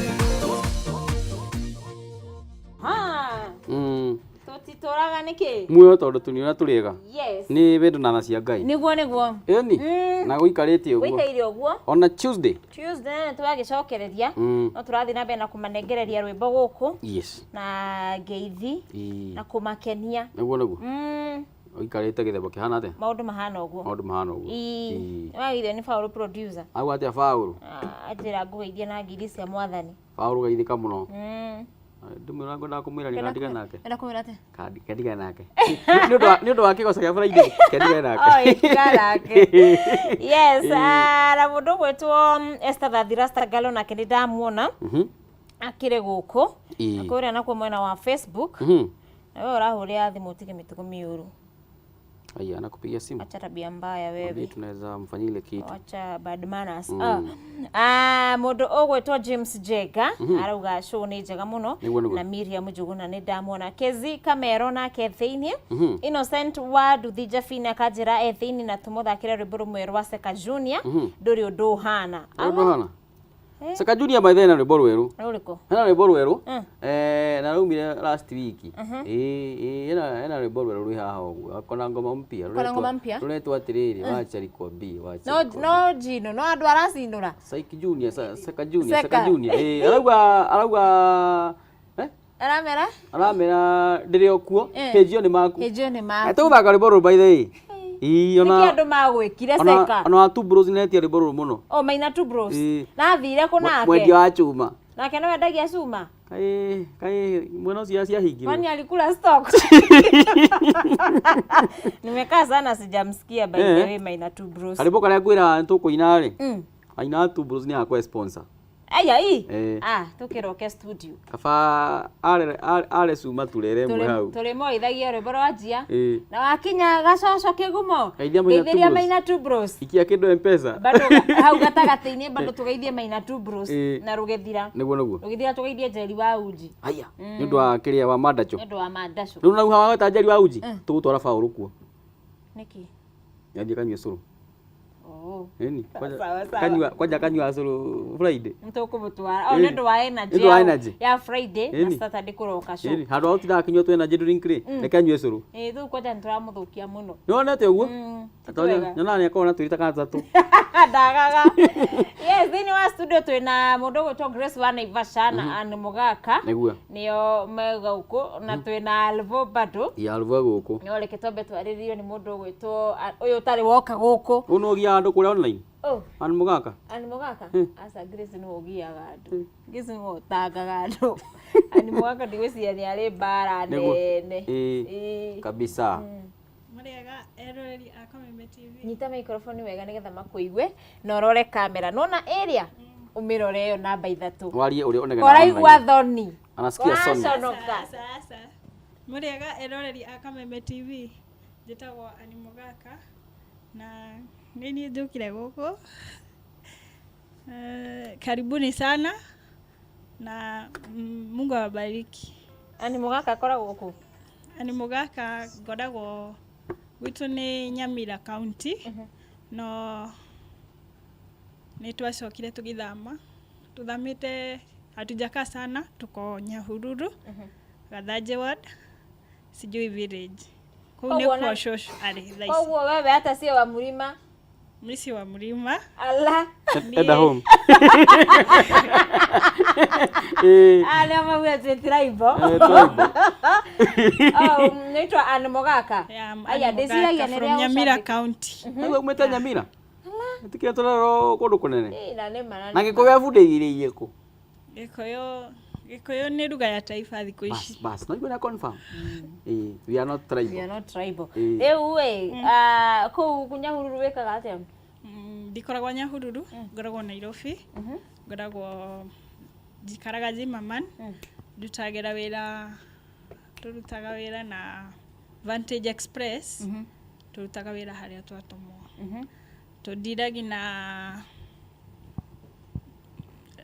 Tũtitũraga nĩkĩ? Muoyo tondũ tũni ũrĩa tũrĩega. Yes. Nĩ wendo na tha cia Ngai. Nĩguo nĩguo. Ĩni na gũikarĩte ũguo. Gũikaire ũguo. Ona Tuesday. Tuesday nĩ tũragĩcokereria no tũrathiĩ na mbere na kũmanengereria rwĩmbo gũkũ Yes. na ngeithi Ii. na kũmakenia. Nĩguo nĩguo. Ũikarĩte gĩthemba kĩhana atĩa? Maũndũ mahana ũguo. Maũndũ mahana ũguo. Ii. Ii. Nĩwagĩire nĩ Paũlũ producer. Auga atĩa Paũlũ? Ah, anjĩra ngũgeithie na ngiri cia mwathani. Paũlũ geithĩka mũno. Ndĩmwĩra ngwendaga kũmwĩra nĩ kandigane nake. Enda kũmwĩra atĩa? Kandigane nake. Nĩ ũndũ wa kĩgoco gĩa Friday. Kandigane nake. Oi, tigana nake. Yes, ah, na mũndũ ũgwĩtwo Esther Thathirasta Galo nake nĩ ndamuona akĩrĩ gũkũ. Ii. Na kũrĩa nakuo mwena wa Facebook. Na wewe ũrahũrĩra thimũ ũtige mĩtugo mĩũru. Aya, anakupigia simu. Acha tabia mbaya Mwambie wewe. tunaweza mfanyia ile kitu. Acha bad manners. Ah. Ah, mũndũ ũgwĩtwo James Jenga arauga show nĩ njega mũno Nĩguo, nĩguo. na Miriam Njuguna nĩ ndamuona Kezi Kamero nake thĩinĩ Innocent wa Nduthi Jafina akanjĩra e thĩinĩ na tũmũthakĩre rwĩmbo rũmwe rwa Seka Junior ndũrĩ ũndũ ũhana. Ũndũ hana. Seka Junior by then rwĩmbo rwerũ. Rũrĩkũ? Hena rwĩmbo rwerũ. Eh, na raumire last week. Ĩĩ, ĩĩ, hena rwĩmbo rwerũ rwĩ haha ũguo. Akona ngoma mpya. Akona ngoma mpya? Rũretwo atĩrĩrĩ, wacha nikwambie, wacha. No nikwambie. no njino no andũ aracinũra. Saiki Junior, Seka Junior, Seka. Seka Junior. Ĩĩ, arauga eh Aramera? aramera ndĩrĩ o kuo hĩnjio nĩ maku. Hĩnjio nĩ maku. Tũgũthaka rwĩmbo rũrũ by the way. Ĩĩ, ona Nĩkĩ andũ magwĩkire Seka? ona wa Two Bros nĩetia rwĩmbo rũrũ mũno. Oh, Maina Two Bros. Ĩĩ. Na athire kũ nake? Mwendia wa chuma. Nake no endagia cuma? Kaĩ kaĩ mwena ũcio ciahingirwo. Kwani alikula stock? Nimekaa sana sijamsikia by the way Maina Two Bros. Karĩmbo karĩa ngwĩra tũkũina rĩ. Aina Two Bros nĩ akwa sponsor. Aya ii. Eh. Ah, tukiroke studio. Kaba are cuma turere mwe hau. Tũrĩmoithagia rwĩmbo rwa njia. Ĩĩ. Na wakinya gacoco kĩgumo. Geithia Maina Two Geithĩria Bros. Maina Two Bros. Ikia kĩndũ M-Pesa. Bado hau gatagatĩ-inĩ bado tũgeithie Maina Two Bros Ĩĩ. na rũgĩthira. Nĩguo nĩguo. Rũgĩthira tũgeithie Njeri wa Uji. Aya. Nĩ ũndũ wa kĩrĩa wa mandacho. Nĩ ũndũ wa mandaco. Rĩu nau hawa weta Njeri wa Uji. Tũgũtwara Paũlũ kuo. Nĩkĩ? Nĩathiĩ kanyue cũrũ. Oh. Ĩni. Sawa, sawa. Kanyua kwanja kanyua cũrũ Friday. Nĩtũkũmũtwara. Oh, nĩ ũndũ wa energy. Nĩ ũndũ wa energy. Ya Friday na Ĩni. Saturday kũroka show. Ĩni handũ ha gũtindaga akĩnyua tu energy drink rĩ, reke anyue cũrũ. Ĩĩ, rĩu kwanja nĩtũramũthũkia mũno. Nĩwonete ũguo? Twega. Nyonaga nĩ akoragwo na twĩrĩ ta kana tũtatũ. Ndagaga. Yes, thĩinĩ wa studio twĩna mũndũ ũgwĩtwo Grace wa Naivasha na Ann Mũgaka. Nĩguo. Nĩo me gũkũ na twĩna Alvo bado. Ya Alvo gũkũ. No reke twambe twarĩrio nĩ mũndũ ũgwĩtwo ũyũ ũtarĩ woka gũkũ. Ũyũ nĩ ũgiaga andũ kũrĩa online? Oh. Ann Mũgaka? Ann Mũgaka? Hmm. Aca Grace nĩwe ũgiaga andũ. Grace nĩwe ũtangaga andũ. Ann Mũgaka ndigwĩciria nĩ arĩ mbara Nĩguo. nene. Ĩĩ. Ĩĩ. Kabisa. Mũrĩega eroreri a Kameme TV. Nyita microphone wega nĩgetha makũigue na ũrore kamera. Nona ĩrĩa ũmĩrore ĩyo namba ithatũ. Warie ũrĩa ũnegenaga Ũraigua online. thoni. Anasikia soni. Ũraconoka. Aca, aca. Mũrĩega eroreri a Kameme TV. Njĩtagwo Ann Mũgaka na nĩ niĩ njũkire gũkũ. Karibuni sana na Mungu awabariki. Ann Mũgaka akoragwo kũ? Ann Mũgaka ngoragwo gwitũ nĩ Nyamira County no nĩ twacokire tũgĩthama, tũthamĩte hatujakaa sana, tuko Nyahururu, Gathanjĩ ward, sijui village. Kũu Koguo nĩkuo cũcũ arĩ thaa ici. Koguo wewe hata sio wa mlima. Mi si wa mlima. Ala. Enda home. Ĩĩ. Ah, nĩo mauga twĩ tribal. Eh, tribal. Oh, naitwa Ann Mũgaka. Aya, Ann ndĩciragia Mũgaka nĩ from rĩa Nyamira ũcambĩki. County. Nĩguo umĩte Nyamira? Ĩtĩkĩra tũrerwo kũndũ kũnene. Ĩĩ, na nĩ ma, na Na nĩ ma. Gĩkũyũ abundithĩirie kũ? Gĩkũyũ nĩ lugha ya taifa thikũ ici. Bas, no igua confirm. Ĩĩ, we are not tribal. We are not tribal. Ĩĩ. Rĩu ĩ, kũu Nyahururu wĩkaga atĩa? Ndikoragwo Nyahururu, ngoragwo Nairobi, ngoragwo njikaraga Zimmerman, ndutagĩra wĩra, tũrutaga wĩra na Vantage Express, tũrutaga wĩra harĩa twatũmwo. Tũndiragi na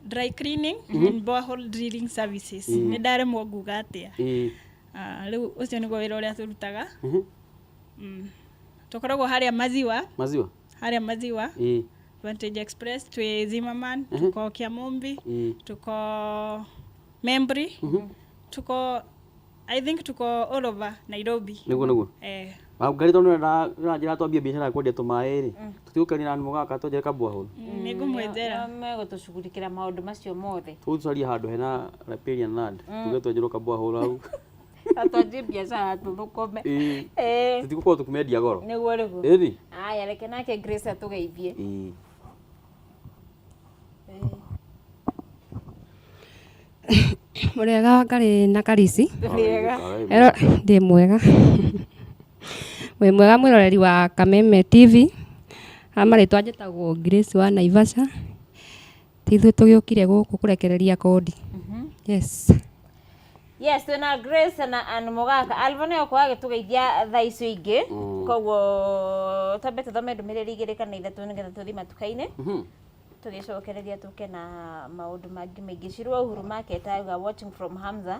dry cleaning and borehole drilling services. Nĩ ndaremwo nguga atĩa. Ĩĩ. Rĩu ũcio nĩguo wĩra ũrĩa tũrutaga. Tũkoragwo harĩa Maziwa, Maziwa? harĩa Maziwa. Ĩĩ. Vantage Express twĩ Zimmerman, tuko Kiamumbi, Ĩĩ. tuko Membri, tuko I think tuko all over Nairobi. Nĩguo nĩguo. Eh, Ngari tondũ nĩũranjĩra twambie biacara ya kwendia tũmaĩ rĩ, tũtigũkenia na Mũgaka twenjere kaborehole. Nĩngũmwenjera. Megũtũcugurikĩra maũndũ macio mothe. Tũgũcaria handũ hena riparian land, tuge twenjerwo kaborehole hau. Na twanjie biacara tũthũkũme. Ĩĩ. Ĩĩ. Tũtigũkorwo tũkĩmendia goro. Nĩguo nĩguo. Ĩni? Aya, reke nake Grace atũgeithie. Ĩĩ. Mũrĩega Ngarĩ na Karisi. Mũrĩega. Ero ndĩ mwega. Wĩ mwega mwĩroreri wa Kameme TV. Ha marĩtwa njĩtagwo Grace wa Naivasha. Ti ithuĩ tũgĩũkire gũkũ kũrekereria kodi. Yes. Yes, twĩna Grace na Ann Mũgaka. Alvo nĩwe ũkorwo agĩtũgeithia thaa icio ingĩ. Koguo twambe tũthome ndũmĩrĩri igĩrĩ kana ithatũ nĩgetha tũthiĩ matuka-inĩ. Tũgĩcokereria tũke na maũndũ mangĩ maingĩ. Shirua Uhuru Market auga watching from Hamza.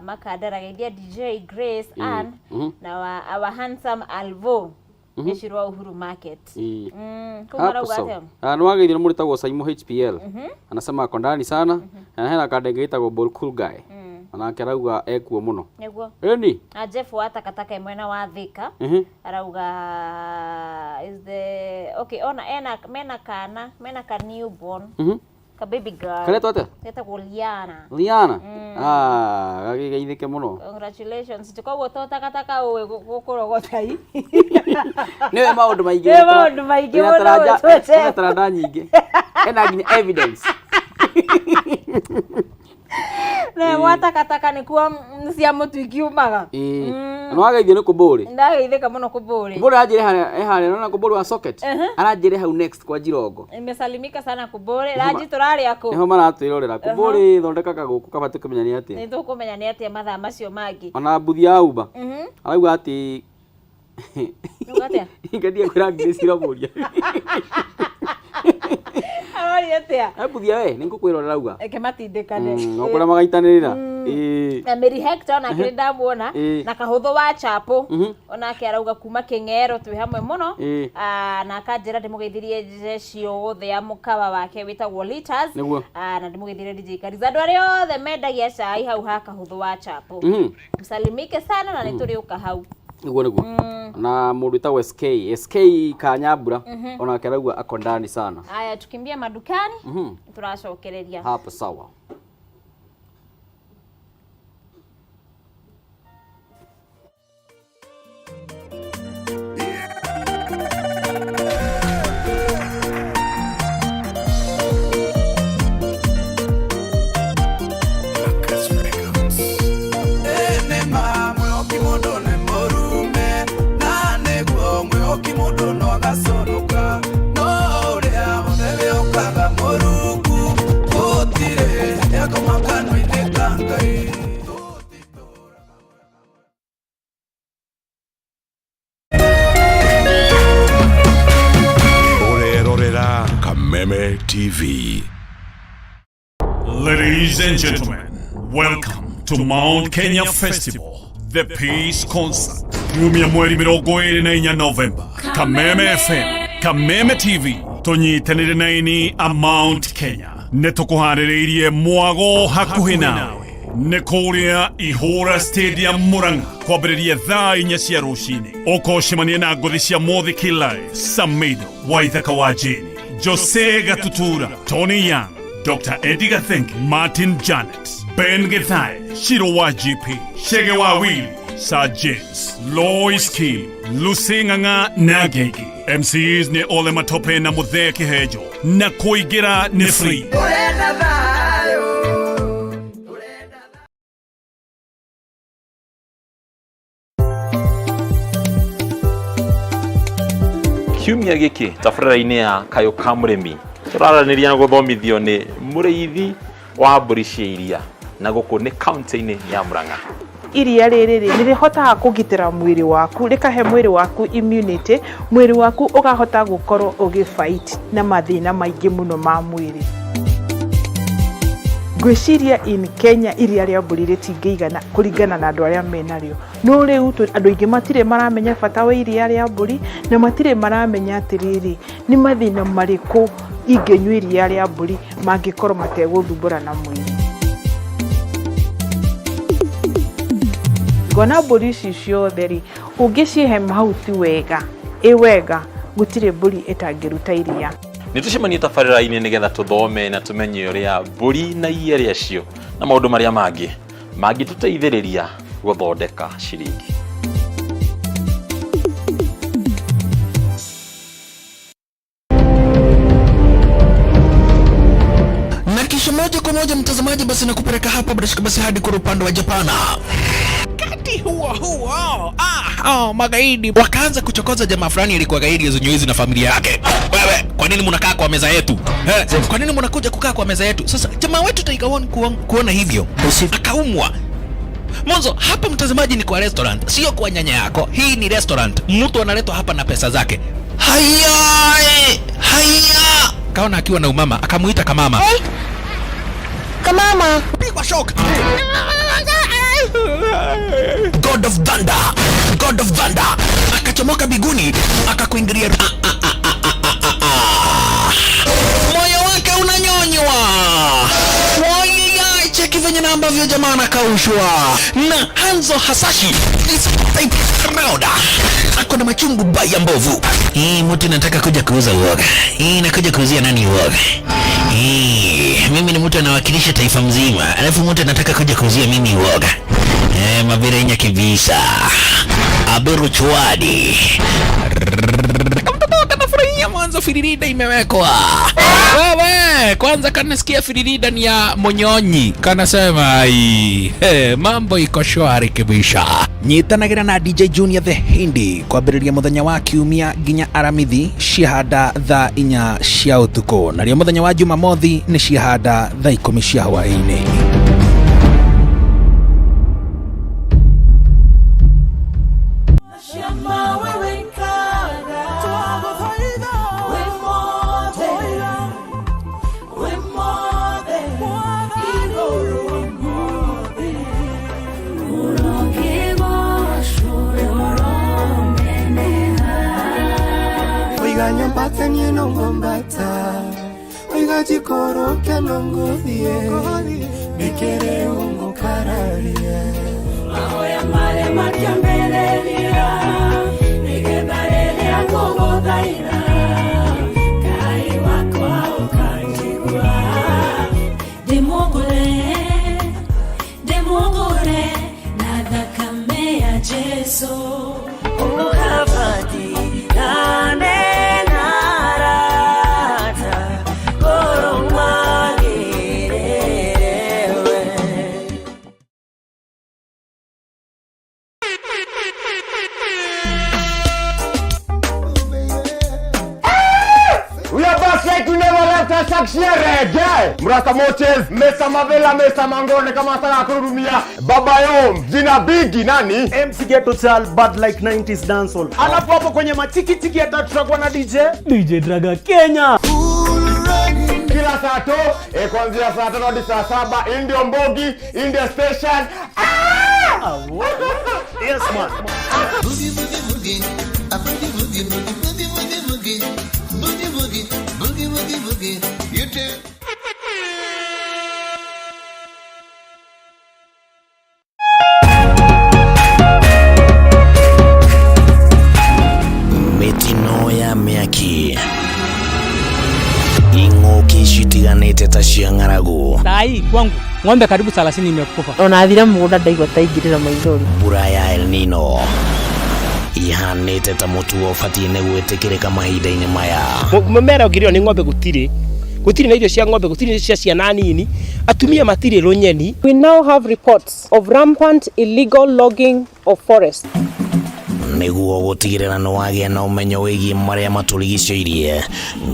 Makandara geithia DJ Grace Ann na our handsome Alvo. Nĩ Shirua Uhuru Market. Ĩĩ. Kũu Hapo marauga sawa. atĩa? Ah, nĩ wageithio nĩ mũndũ wĩtagwo Saimo HPL. Anasema ako ndani sana. Na hena kandenge gĩtagwo Ball Cool Guy. Onake arauga ekuo mũno. Nĩguo. Ĩni? Na Jeff wa takataka mwena wa Thika arauga is the okay ona ena mena kana mena ka newborn ka baby girl Karetwo atĩa? Getagwo Liana. Liana? Ah, gagĩgeithĩke mũno. Congratulations. Koguo to takataka ũĩ gũkũrogota i. Nĩwe maũndũ maingĩ. Nĩwe maũndũ maingĩ Wĩna mũno taranja- wĩtwo Jeff. wĩna taranda nyingĩ. Ena nginya evidence. Nĩwe gwa takataka nĩkuo cia mũtu ikiumaga. Ĩĩ. Na nĩwageithio nĩ Kũmbũrĩ. Ndageithĩka mũno Kũmbũrĩ. Kũmbũrĩ aranjĩra eharĩa nĩwona Kũmbũrĩ wa socket. Aranjĩra hau next kwa Jirongo. Nimesalimika sana Kũmbũrĩ. Ranji tũrarĩa kũ? Nĩho maratwĩrorera. Kũmbũrĩ thondeka kagũkũ kaba tũkĩmenya nĩ atĩa. Nĩ tũkũmenya nĩ atĩa mathaa macio mangĩ. Ona mbuthi ya Uber. Arauga atĩ Uga atĩa? Ngendia kwĩra Grace iramũria. Aroria atĩa? Mbuthia we nĩ ngũkwĩrorera auga. Reke matindĩkane. No kũrĩa magaitanĩrĩra. Ĩĩ. Na Mary Hector onake nĩ ndamuona na kahũthũ wa chapo onake arauga kuma Kĩng'ero twĩ hamwe mũno. Ah, na akanjĩra ndĩmũgeithirie jeshi yothe ya mũkawa wake wĩtagwo Litas. Nĩguo. Ah, na ndĩmũgeithirie DJ Kariza andũ arĩa othe mendagia cai hau ha kahũthũ wa chapo msalimike sana na nĩ tũrĩũka hau. Niguo niguo. Na mundu wĩtagwo SK SK Kanyambura onake arauga ako ndani sana. Aya, tukimbia madukani. Turacokereria hapo sawa. Kameme TV. Ladies and gentlemen, welcome to Mount Kenya Festival, the Peace Concert. Kiumia mweri 24 November, Kameme FM, Kameme TV, tũnyitanĩre na aini a Mount Kenya. Nĩ tũkũharĩrĩirie mwago hakuhĩ nawe. Nĩ kũrĩa Ihũra Stadium Murang'a kwambĩrĩria thaa 4 cia rũcinĩ. Ũkocemania na ngũthi cia Mũthiki Live, Samido, Waithaka wa Jane, Jose Gatutura, Tony Young, Dr. Eddie Gathengi, Martin Janet, Ben Githai, Shiro wa GP, Shege wa Willy, Sir James, Lois Kim, Lucy Ng'ang'a na Gegi. MCs ni Ole Matope na Muthee Kihejo, na kũingĩra nĩ free. Kiumia gĩkĩ tabarĩra-inĩ ya Kayũ ka Mũrĩmi tũraranĩria na gũthomithio nĩ mũrĩithi wa mbũri cia iria na gũkũ nĩ kaunti-inĩ ya Murang'a. Iria rĩrĩ rĩ nĩ rĩhotaga kũgitĩra mwĩrĩ waku, rĩkahe mwĩrĩ waku immunity, mwĩrĩ waku ũkahota gũkorwo ũgĩ fight na mathĩna maingĩ mũno ma mwĩrĩ. Ngwĩciria in Kenya iria rĩa mbũri rĩtingĩigana kũringana na andũ arĩa menarĩo. No rĩu andũ aingĩ matirĩ maramenya bata wa iria rĩa mbũri na matirĩ maramenya atĩrĩrĩ nĩ mathĩna marĩkũ ingĩnyua iria rĩa mbũri mangĩkorwo mategũthumbũra na mwĩrĩ. Ngona mbũri ici ciothe rĩ, ũngĩcihe mahuti wega, ĩ wega, gũtirĩ mbũri ĩtangĩruta iria. Nĩ tũcemanie tabarĩra-inĩ nĩgetha tũthome na tũmenye ũrĩa mbũri na iria rĩacio na maũndũ marĩa mangĩ mangĩtũteithĩrĩria gũthondeka ciringi. Na kisha moja kwa moja mtazamaji, basi nakupeleka hapa bila shaka basi hadi kwa upande wa Japana. Wakati huo huo, magaidi wakaanza kuchokoza jamaa fulani alikuwa gaidi ya na familia yake. Wewe, kwa nini mnakaa kwa meza yetu? Kwa nini mnakuja kukaa kwa meza yetu? Sasa jamaa wetu Tiger One kuona hivyo akaumwa. Mwanzo hapa mtazamaji ni kwa restaurant, sio kwa nyanya yako. Hii ni restaurant. Mtu analetwa hapa na pesa zake. Haya, haya. Kaona akiwa na umama, akamuita kamama. Hey. Kamama. Pigwa shock. God of Thunder, God of Thunder akachomoka biguni akakuingilia. Moyo wake unanyonywa. Wai, cheki venye na ambavyo jamaa anakaushwa na Hanzo Hasashi is type round. Ako na machungu baya mbovu. Hii mtu nataka kuja kuuza uoga. Hii nakuja kuuzia nani uoga? Hii mimi ni mtu anawakilisha taifa mzima, alafu mtu anataka kuja kuuzia mimi uoga. Mabirenya kibisa. Aberu chwadi. Kamtoto kanafurahia mwanzo firirida imewekwa. Wewe, kwanza kanasikia firirida ni ya monyonyi. Kanasema ai, mambo iko shwari kibisha. Nyitanagira na DJ Junior the Hindi kwambĩrĩria mũthenya wa kiumia nginya Aramithi ciahanda thaa 4 cia ũtukũ, narĩo mũthenya wa Jumamothi nĩ ciahanda thaa 10 cia hwaĩ-inĩ. Oiga jikoroke nongothie nikere ungukararia. Mahoya marĩa makĩambĩrĩria nĩgetha rĩrĩa ngũgũthaitha Ngai wakwa ũkanjigua. Ndĩmũgũre, ndĩmũgũre na thakame ya Jesu. Ũkabatirane na arata, ngoro magĩrĩrewe. We are back like you never left us reggae. Mrasta Moches, Mesa Mavela, Mesa Mangone kama sana kurudumia. Baba Yom, jina bigi nani? MC Ghetto Child, bad like 90s dancehall. Alafu hapo kwenye matiki tiki ya tatu tutakuwa na DJ DJ Draga Kenya. Kila saa to, kuanzia saa 5 hadi saa 7, Indio Mbogi, India Station. Ah! Yes man. Boogie boogie boogie, a boogie boogie boogie boogie boogie boogie boogie boogie boogie boogie boogie. You too. Mĩtino ya mĩaki ing'ũki citiganĩte ta cia ng'aragu Sai kwangu ng'ombe karibu 30 imekufa. Ona athira mũgũnda ndaigua ta ingĩrĩra maithori. Mbura ya El Nino ihanĩte ta mũtugo ũbatiĩ nĩ gwĩtĩkĩrĩka mahinda-inĩ maya. Mũmera ũngĩrĩo nĩ ng'ombe gũtirĩ, gũtirĩ na irio cia ng'ombe, gũtirĩ na cia ciana nini, atumia matirĩ rũnyeni. We now have reports of rampant illegal logging of forests. Nĩguo gũtigĩrĩra nĩ wagĩa na ũmenyo wĩgiĩ marĩa matũrigicĩirie,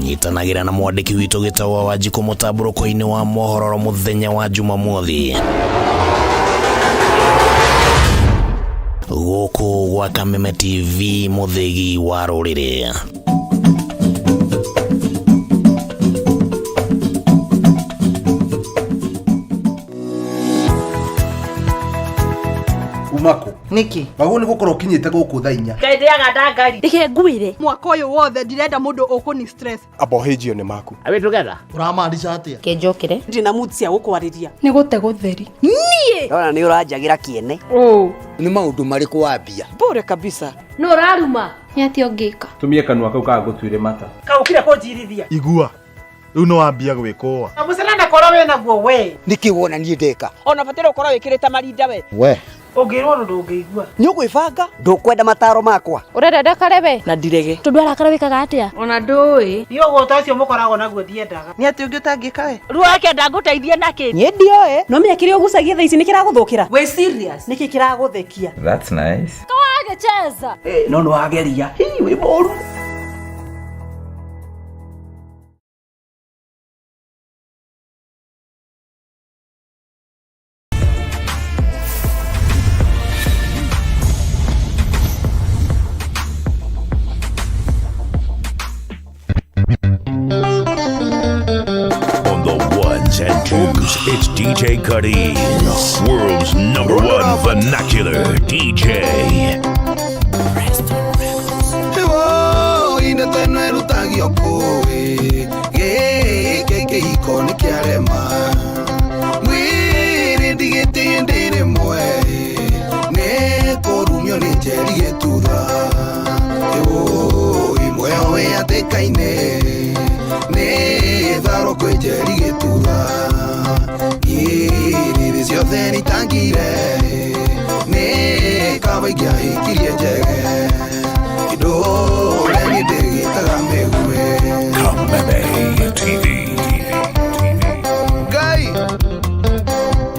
nyitanagĩra na mwandĩki witũ Gĩtaũ wa Wanjikũ mũtambũrũko-inĩ wa mohoro mũthenya wa Jumamothi gũkũ gwa Kameme TV, mũthĩgi wa rũrĩrĩ. Umako niki wagwo nĩ gũkorwo ũkinyĩte gũkũ thaa 4. Ndendeaga ndangari Reke ngwire mwaka ũyũ wothe ndirenda mũndũ ũkũni stress. Abohĩjio nĩ maku. Are we together? Ũramaanisha atĩa? Kenjokere ndina mood cia gũkwarĩria. Nĩ gũte gũtheri niĩ. Ndona nĩ ũranjagĩra kĩene. Nĩ maũndũ marĩkũ wambia? Bure kabisa. No ũraruma nĩ atĩa ũngĩka? Tumie kanua kau kaga gũtuĩre mata. Kaũkire kũnjirithia. Igua rĩu no wambia gwĩkũa. Na mũcene korwo wĩ naguo we. Nĩkĩ wona niĩ ndeka? Ona bataire ũkorwo wĩkĩrĩte marinda we. We Ũngĩrwo ũndũ ndũngĩigua. Nĩ ũgwĩbanga? Ndũkwenda mataro makwa. Ũrenda ndakare we? Na ndirege. Tondũ arakara wĩkaga atĩa? Ona ndũĩ. Niĩ ũgũta ũcio mũkoragwo naguo ndiendaga. Nĩ atĩ ũngĩ ũtangĩka we? Ruo akenda ngũteithie nakĩ? Niĩ ndioĩ. No menya kĩrĩa ũgucagia thaa ici nĩ kĩragũthũkĩra. Wĩ serious? Nĩkĩ kĩragũthekia? That's nice. Kawagĩcheza. No nĩ wageria. Hii wĩ mũru. On the ones and twos, it's DJ Cuddies, world's #1 vernacular DJ. Ewo, inde teno erutagio kũĩ gĩkĩ kĩhiko nĩ kĩarema mwĩrĩ ndigĩtĩe ndĩ rĩmwe nĩ kũrumio nĩ njeri gĩtutha. Ewo, muoyo wĩ hatĩka-inĩ nĩ tharo kwĩ njeri gĩtutha. Irĩrĩ ciothe nĩitangire nĩ kaba ingĩahikirie njege ndũre niĩ ndĩgĩtaga mĩguĩ. Kameme TV. Ngai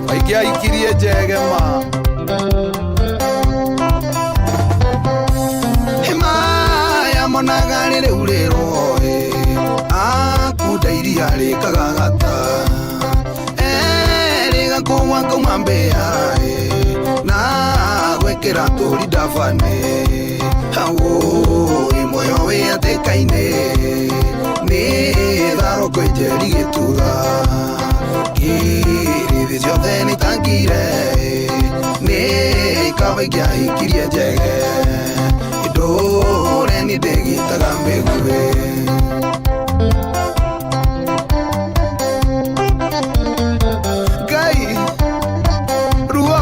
aingĩahikirie njege ma maya monaga rĩrĩ urĩrwo akunda iria rĩkagagata rĩgakũgwa kauma mbĩa na gwĩkĩra tũri ndabane. Wũi muoyo wĩ hatĩka-inĩ nĩ tharo kwĩ njeri gĩtutha. Ngirĩthĩ ciothe nĩitangire nĩ kaba ingĩahikirie njege ndũre niĩ ndĩgĩtaga mĩguĩ. Ngai ruo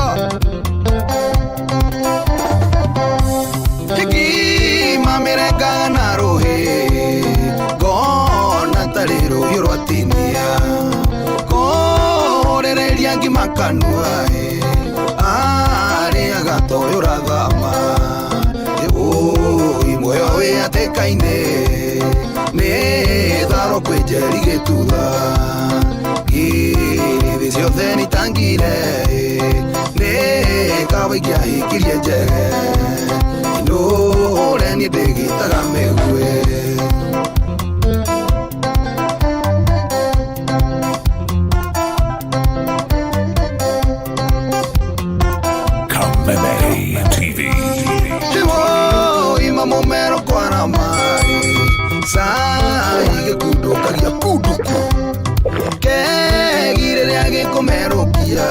kanua arĩaga toyũ rathama ĩũi muoyo wĩ atĩka-inĩ nĩ tharo kwĩ njeri gĩtutha ngiri ciothe nĩtangire nĩ kawa ingĩahikirie njege ndũre niĩ ndĩgĩtaga mĩguĩ. Kameme TV. Ima mumero kwarama sai gĩkundukagia kunduku kegi rĩrĩa gĩkũmerũkia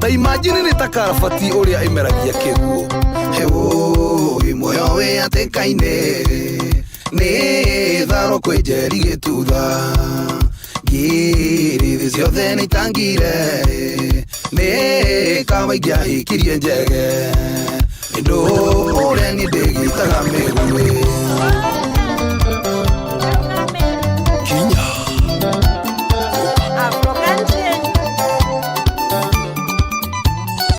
ta imagine nĩ ta karabati ũrĩa ĩmeragia kĩguũ. Ĩũi muoyo wĩ atĩka-inĩ nĩ tharo kwĩ njeri gĩtutha ngiri thĩ ciothe nĩitangire nĩ kawa ingĩahikirie njege ndũre niĩ ndĩgĩtaga mĩguĩ.